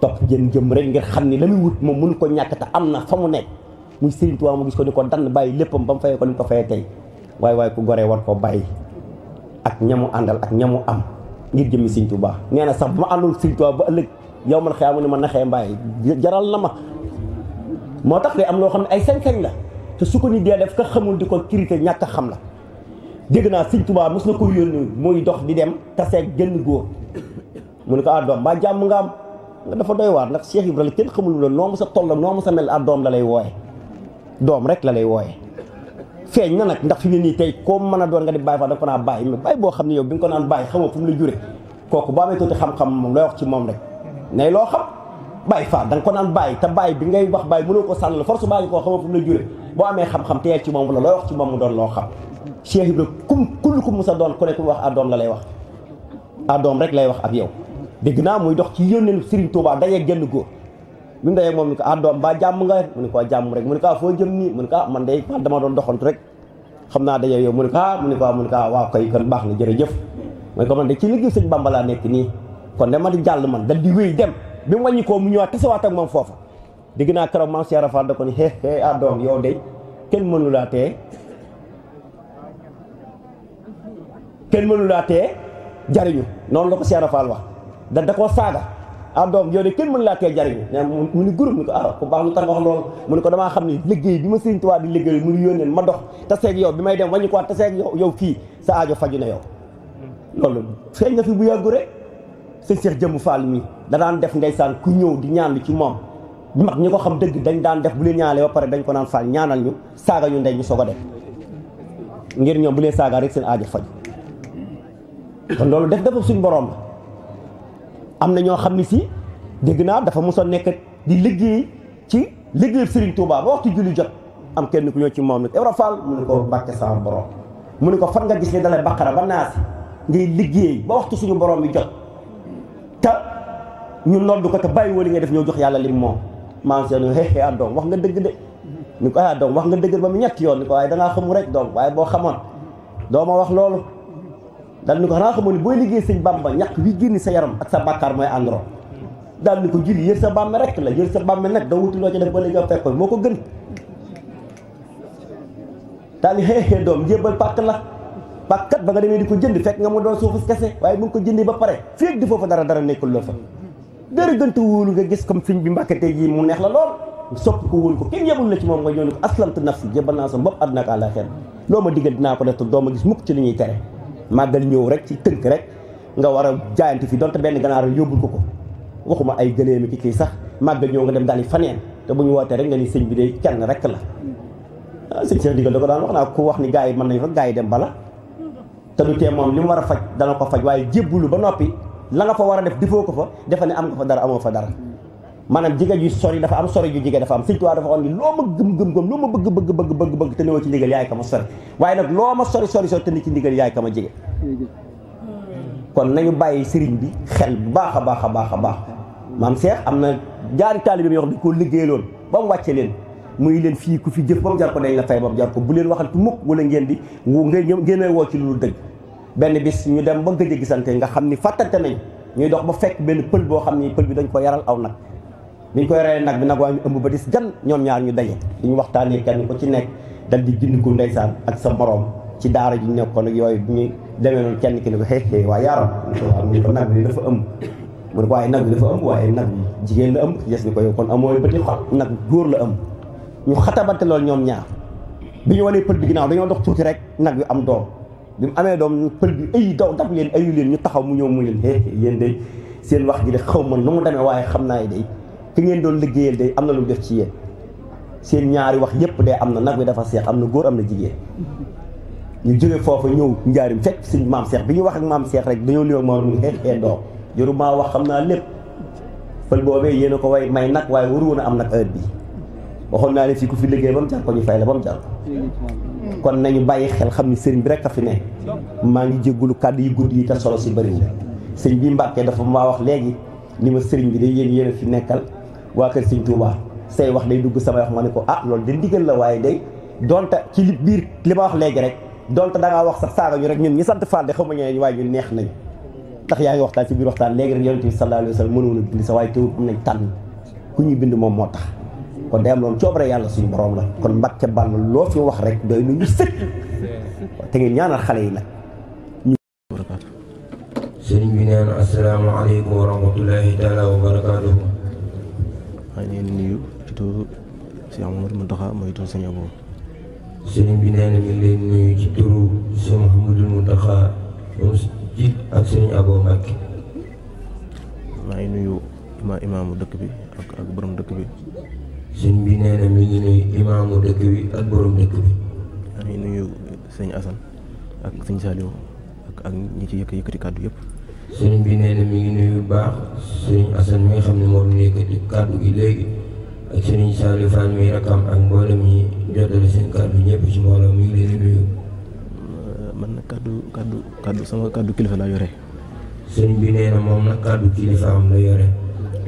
topp jëm rek ngir xam ni la muy wut moom mënu ko ñàkk te am na fa mu nekk muy Serigne Touba mu gis ko ni ko dann bàyyi léppam ba mu fayee ko ni mu ko fayee tey waaye ku goree war koo bàyyi ak ñamu àndal ak ñamu am ngir jëmmi Sëñ Tuubaa nee na sax bu ma àndul Sëñ Tuubaa ba ëllëg yow man xëy ne ma naxee mbaay jaral na ma moo tax de am loo xam ne ay sañ-sañ la te su ko nit dee def ka xamul di ko critiquer ñàkk a xam la dégg naa Sëñ Tuubaa mos na ko yónni muy dox di dem taseeg genn góor mu ne ko doom ba jàmm nga am nga dafa doy waar ndax Cheikh Ibrahima kenn xamul loolu noo mu sa toll noo mu sa mel doom la lay wooye doom rek la lay wooye feeñ na nag ndax fi mu nii tey koo mën a doon nga di bàyyi fa da nga ko naan bàyyi mais bàyyi boo xam ne yow bi nga ko naan bàyyi xamoo fu mu la jure kooku boo amee tuuti xam-xam moom looy wax ci moom rek ne loo xam bàyyi fa da nga ko naan bàyyi te bàyyi bi ngay wax bàyyi mënoo ko sànn force bàyyi koo xamoo fu mu la jure boo amee xam-xam teel ci moom la looy wax ci moom mu doon loo xam Cheikh Ibrahima ku mu sa doon ku ne ku wax doom la lay wax doom rek lay wax ak yow dégg naa muy dox ci yónneen Serigne Touba dajee genn góor bi mu dajee moom ni ko doom ba jàmm nga mu ne ko jàmm rek mu ne ko foo jëm nii mu ne ko man de dama doon doxantu rek xam naa dajee yow mu ne ko mu ne ko waaw kay kon baax na jërëjëf mu ne ko man de ci liggéey Sëñ Bamba laa nekk nii kon de ma di jàll man dal di wéy dem bi mu wàññi koo mu ñëwaat tasewaat ak moom foofa dégg naa keroog maam Cheikh Rafal da ko ni doom yow de kenn mënu laa tee jariñu noonu la ko Cheikh Rafal wax da koo saaga doom yow de kenn mënu laa tee jariñu ne mu ni groupe ni ko ku baax lu tax nga wax loolu mu ne ko damaa xam ne liggéey bi ma Sëriñ Tuubaa di liggéey mu ni yónneen ma dox taseeg yow bi may dem wàññi ko waat taseeg yow fii sa aajo faju na yow loolu feeñ na fi bu yàggu rek sëñ Cheikh Jëmmu Fall mi da daan def ndeysaan ku ñëw di ñaan lu ci moom mag ñi ko xam dëgg dañ daan def bu leen ñaanalee ba pare dañ ko naan Fall ñaanal ñu saaga ñu ndey ñu soog a def ngir ñoom bu leen saaga rek seen aajo faju kon loolu dafa suñ borom la am na ñoo xam ne si dégg naa dafa mosoon nekk di liggéey ci liggéey Serigne Touba ba waxtu julli jot am kenn ku ñëw ci moom nag Ibra Fall mu ne ko Mbàkke sama borom mu ne ko fan nga gis ne dalay Baqara ba Naas ngay liggéey ba waxtu suñu borom bi jot te ñu noddu ko te bàyyi woo li nga def ñëw jox yàlla lim moom maa ngi seen doom wax nga dëgg de ni ko doom wax nga dëgg ba mu ñetti yoon ni ko waaye dangaa xamul rek doom waaye boo xamoon doo ma wax loolu daal ni ko xanaa xamoon ni booy liggéey Sëñ Bamba ñàkk wi génn sa yaram ak sa bàkkaar mooy àndro daal ni ko julli yër sa bàmme rek la yër sa bàmme nag da wuti loo ci def ba léegi fekk moo ko gën daal ni doom njébbal pàkk la pàkkat ba nga demee di ko jënd fekk nga mu doon suufus kese waaye bu nga ko jëndee ba pare féeg di foofu dara nekkul la fa dara gënta wóolu nga gis comme sëñ bi Mbàkke tey jii mu neex la lool sopp ko wóolu ko kenn yebul la ci moom nga ñëw ni ko aslamtu nafsi jébbal naa sama bopp àdduna ak àllaaxira loo ma digal dinaa ko def te doo ma gis mukk ci li ñuy tere màggal ñëw rek ci tënk rek nga war a jaayante fi donte benn ganaar yóbbul ko waxuma ay gëléemi ki kii sax màggal ñëw nga dem daal di faneen te bu ñu wootee rek nga ni sëñ bi de kenn rek la sëñ Cheikh digal da ko daan wax naa ku wax ni gars yi mën nañ fa gars yi dem bala te du tee moom li mu war a faj dana ko faj waaye jébbulu ba noppi la nga fa war a def defoo ko fa defe ne am nga fa dara amoo fa dara maanaam jigéen ju sori dafa am sori ju jigéen dafa am Sëñ Tuubaa dafa waxoon ni loo ma gëm loo ma bëgg te newoo ci ndigal yaay ka ma sori waaye nag loo ma sori te ni ci ndigal yaay ka ma jege kon nañu bàyyi sëriñ bi xel bu baax a baax a baax a baax maam Cheikh am na jaari taalibe yoo xam ne koo liggéeyaloon ba mu wàcce leen muy leen fii ku fi jëf ba mu jar ko dañ la fay ba mu jar ko bu leen waxal tu mukk wala ngeen di ngeen woo ci lu dëgg benn bis ñu dem ba gëj a gisante nga xam ni fàttante nañ ñuy dox ba fekk benn pël boo xam ni pël bi dañ ko yaral aw nag biñ koy reyee nag bi nag waa ñu ëmb ba dis gan ñoom ñaar ñu daje di ñu waxtaanee kenn ko ci nekk dal di bind ko ndeysaan ak sa morom ci daara ji nekkoon ak yooyu bu ñu demee noonu kenn ki ne ko xëy waa yaaram mu ne ko nag bi dafa ëmb mu ne ko waaye nag bi dafa ëmb waaye nag bi jigéen la ëmb yes ni ko yow kon amoo bëti xol nag góor la ëmb ñu xatabante loolu ñoom ñaar bi ñu wanee pël bi ginnaaw dañoo dox tuuti rek nag bi am doom bi mu amee doom pël bi ay daw dab leen ayu leen ñu taxaw mu ñëw mu leen yéen day seen wax ji de xaw ma nu mu demee waaye xam naa day ki ngeen doon liggéeyal day am na lu mu def ci yéen seen ñaari wax yépp day am na nag bi dafa seex am na góor am na jigéen ñu jóge foofu ñëw njaarim fekk suñ maam Cheikh bi ñu wax ak maam Cheikh rek dañoo liw ak moom mu xeexee doom jëru maa wax xam naa lépp pël boobee yéen a ko way may nag waaye waru woon a am nag heure bii waxoon naa ne fii ku fi liggéey ba mu jar ko ñu fay la ba mu jar ko kon nañu bàyyi xel xam ni sëriñ bi rek a fi ne maa ngi jéggulu kàddu yu gudd yi te solo si bëriwul sëñ bi Mbàkke dafa maa wax léegi ni ma sëriñ bi de yéen a fi nekkal waa kër sëñ Touba say wax day dugg samay wax ma ne ko loolu de ndigal la waaye day donte ci li biir li ma wax léegi rek donte da ngaa wax sax saaga ñu rek ñun ñi sant Fall de xaw ma ñeneen waaye ñu neex nañu ndax yaa ngi waxtaan ci biir waxtaan léegi rek yonent bi sallallahu alayhi wa sallam mënoon a bind sa waaye teewul am nañ tànn ku ñuy bind moom moo tax kon day am loolu coobare yàlla suñu borom la kon Mbàkke Bàll loo fi wax rek doy na ñu sëkk te ngeen ñaanal xale yi nag nee na asalaamaaleykum wa rahmatullahi taala wa barakaatuhu. maa ngi leen di nuyu ci turu Cheikh Mouhamadou Mountakha mooy turu sëñ Abo. sëriñ bi nee na mi ngi leen nuyu ci turu Cheikh Mouhamadou Mountakha moom ci ak sëriñ Abo Mbacke. maa ngi nuyu imaamu dëkk bi ak borom dëkk bi. sëriñ bi nee na mi ngi nuyu imaamu dëkk bi ak borom dëkk bi. maa ngi nuyu sëñ Assane ak sëñ Saliou ak ñi ci yëkkati kàddu yëpp. sëriñ bi nee na mi ngi nuyu bu baax sëriñ Assane mi nga xam ne moom la yëkkati kàddu gi léegi ak sëriñ Saliou Fall mi rakam ak mboolem ñi jotale seen kàddu ñëpp ci mbooloo mi ngi leen di nuyu. man nag kàddu sama kàddu kilifa laa yore. sëriñ bi nee na moom nag kàddu kilifa am la yore.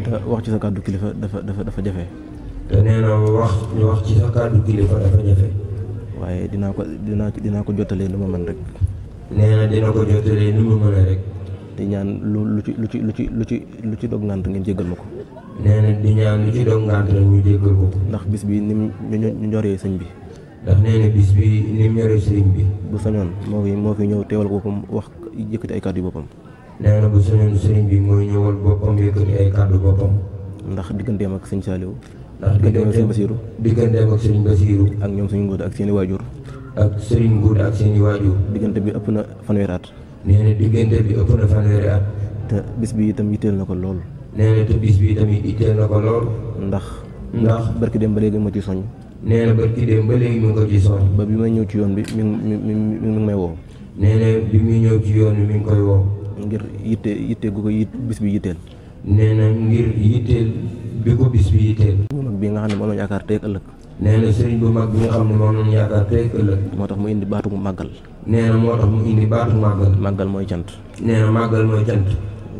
te wax ci sa kàddu kilifa dafa jafe. te nee na wax ci sa kàddu kilifa dafa jafe. waaye dinaa ko jottalee lu ma mën rek. nee na dina ko jottalee lu mu mën rek. di ñaan lu ci dog ngànt ngeen jéggal ma ko. nee na di ñaan lu ci dog ngànt rek ñu jéggal ko. ndax bis bi ni mu ñoree sëñ bi. ndax nee na bis bi ni mu ñoree sëñ bi. bu sañoon moo fi ñëw teewal boppam wax yëkkati ay kàddu yu boppam. nee na bu sañoon sëriñ bi mooy ñëwal boppam yëkkati ay kàddu boppam. ndax digganteem ak sëñ Saliou. ndax digganteem ak sëriñ Basiiru. ak ñoom sëñ Nguuda ak seeni waajur. ak sëriñ Nguuda ak seeni waajur. diggante bi ëpp na fanweeri at. nee na diggante bi ëpp na fanweeri at. te bis bi itam yitteel na ko lool. nee na te bis bi itam yitteel na ko lool. ndax barki dem ba léegi ma ci soñ. nee na barki dem ba léegi mi ngi ko ci soñ. ba bi may ñëw ci yoon bi mi ngi may woo. nee na bi muy ñëw ci yoon bi mi ngi koy woo. ngir yitte gu ko bis bi yitteel. nee na ngir yitteel bi ko bis bi yitteel. bu mag bi nga xam ne moom lañu yaakaar tey ak ëllëg. nee na sëriñ bu mag bi nga xam ne moom lañu yaakaar tey ak ëllëg. moo tax mu indi baatu màggal. nee na moo tax mu indi baatu màggal. màggal mooy cant. nee na màggal mooy cant.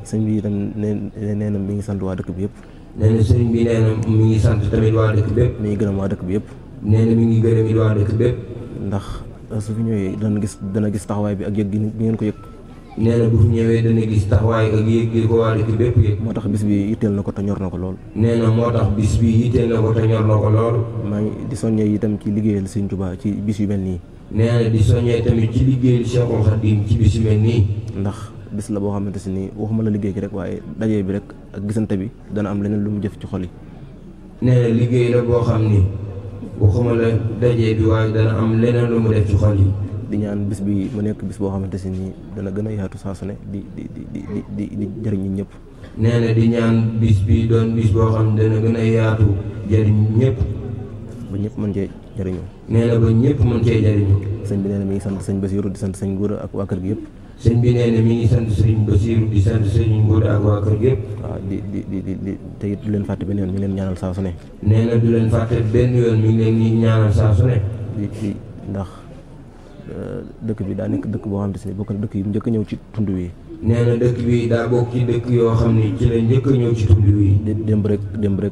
sëñ bi itam nee na mi ngi sant waa dëkk bi yëpp. nee na sëriñ bi nee na mi ngi sant tamit waa dëkk bépp. mi ngi gërëm waa dëkk bi yëpp. nee na mi ngi gërëm it waa dëkk bépp. ndax su fi ñëwee dana gis taxawaay bi ak yëg gi ngeen ko yëg. nee na bu fi ñëwee dana gis taxawaay ak yëg gi ko waa dëkk bépp yëg. moo tax bis bi yitteel na ko te ñor na ko lool. nee na moo tax bis bi yitteel na ko te ñor na ko lool. maa ngi di soññee itam ci liggéeyal Sëñ Tuubaa ci bis yu mel nii. nee na di soññee tamit ci liggéeyal Cheikhul Khadim ci bis yu mel nii. ndax bis la boo xamante si nii waxuma la liggéey gi rek waaye dajee bi rek ak gisante bi dana am leneen lu mu jëf ci xol yi. nee na liggéey la boo xam ni waxuma la dajee bi waaye dana am leneen lu mu def ci xol yi. di ñaan bis bi mu nekk bis boo xamante si nii dana gën a yaatu saa su ne di jëriñ ñi ñëpp. nee na di ñaan bis bi doon bis boo xam ne dana gën a yaatu jëriñ ñëpp. ba ñëpp mën cee jëriñoo. nee na ba ñëpp mën cee jëriñoo. sëñ bi nee na mi ngi sant sëñ Basiiru di sant sëñ Nguuda ak waa kër gi yëpp. sëñ bi nee na mi ngi sant sëñ Basiiru di sant sëñ Nguuda ak waa kër gi yëpp. waaw di te it du leen fàtte benn yoon mi ngi leen ñaanal saa su ne. nee na du leen fàtte benn yoon mi ngi leen di ñaanal saa su ne. ndax dëkk bi daa nekk dëkk boo xam ne bokk na dëkk yi njëkk a ñëw ci tund wi. nee na dëkk bi daa bokk ci dëkk yoo xam ne ci la njëkk a ñëw ci tund wi. démb rek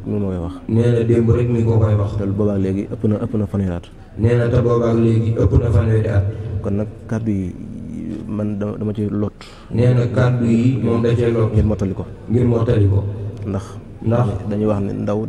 mi ma koy wax. nee na démb rek mi ko koy wax. te boobaak léegi ëpp na fanweeri at. nee na te boobaak léegi ëpp na fanweeri at. kon nag kàddu yi man dama ci lot. nee na kàddu yi moom da cee lot. ngir mottali ko. ndax dañuy wax ne ndaw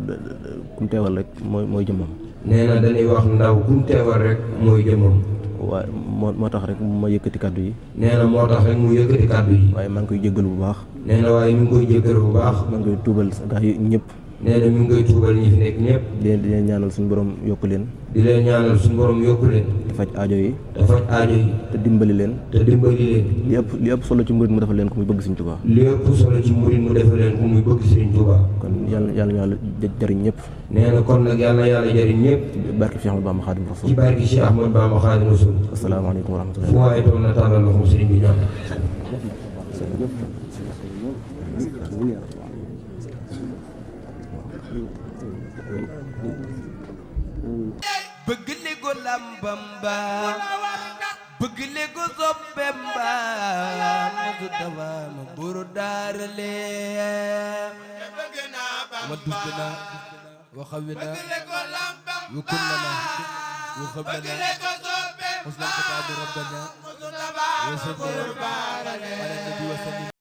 kum teewal rek mooy jëmmam. nee na dañuy wax ndaw kum teewal rek mooy jëmmam. waaye moo tax rek ma yëkkati kàddu yi. nee na moo tax rek mu yëkkati kàddu yi. waaye maa ngi koy jéggalu bu baax. nee na waaye mi ngi koy jéggalu bu baax. maa ngi koy tuubal gaa yi ñëpp. nee na mi ngi koy tuubal ñi fi nekk ñëpp. di leen ñaanal suñu borom yokku leen. di leen ñaanal suñu borom yokku leen. te faj aajo yi. te dimbali leen. li ëpp solo ci murit mu defal leen ko muy bëgg Sëriñ Tuubaa. li ëpp solo ci murit mu defal leen ko muy bëgg Sëriñ Tuubaa. kon yàlla jariñ ñëpp. nee na kon nag yàlla jariñ ñëpp. barke Cheikh Ahmadou Bamba Xaadimu Rasuul. ci barke Cheikh Ahmadou Bamba Xaadimu Rasuul. asalaamaaleykum wa rahmatulah. fu waaye toog na tàllal loxo sëriñ bi ñaan. bëgg li ko lambam ba bëgg li ko soppem ba musu tawa ma buru daarale ma dusbina wa xawina wa kullana wa xablana muslim kitaabu rabbana wa sallallahu ala nabi wa sallim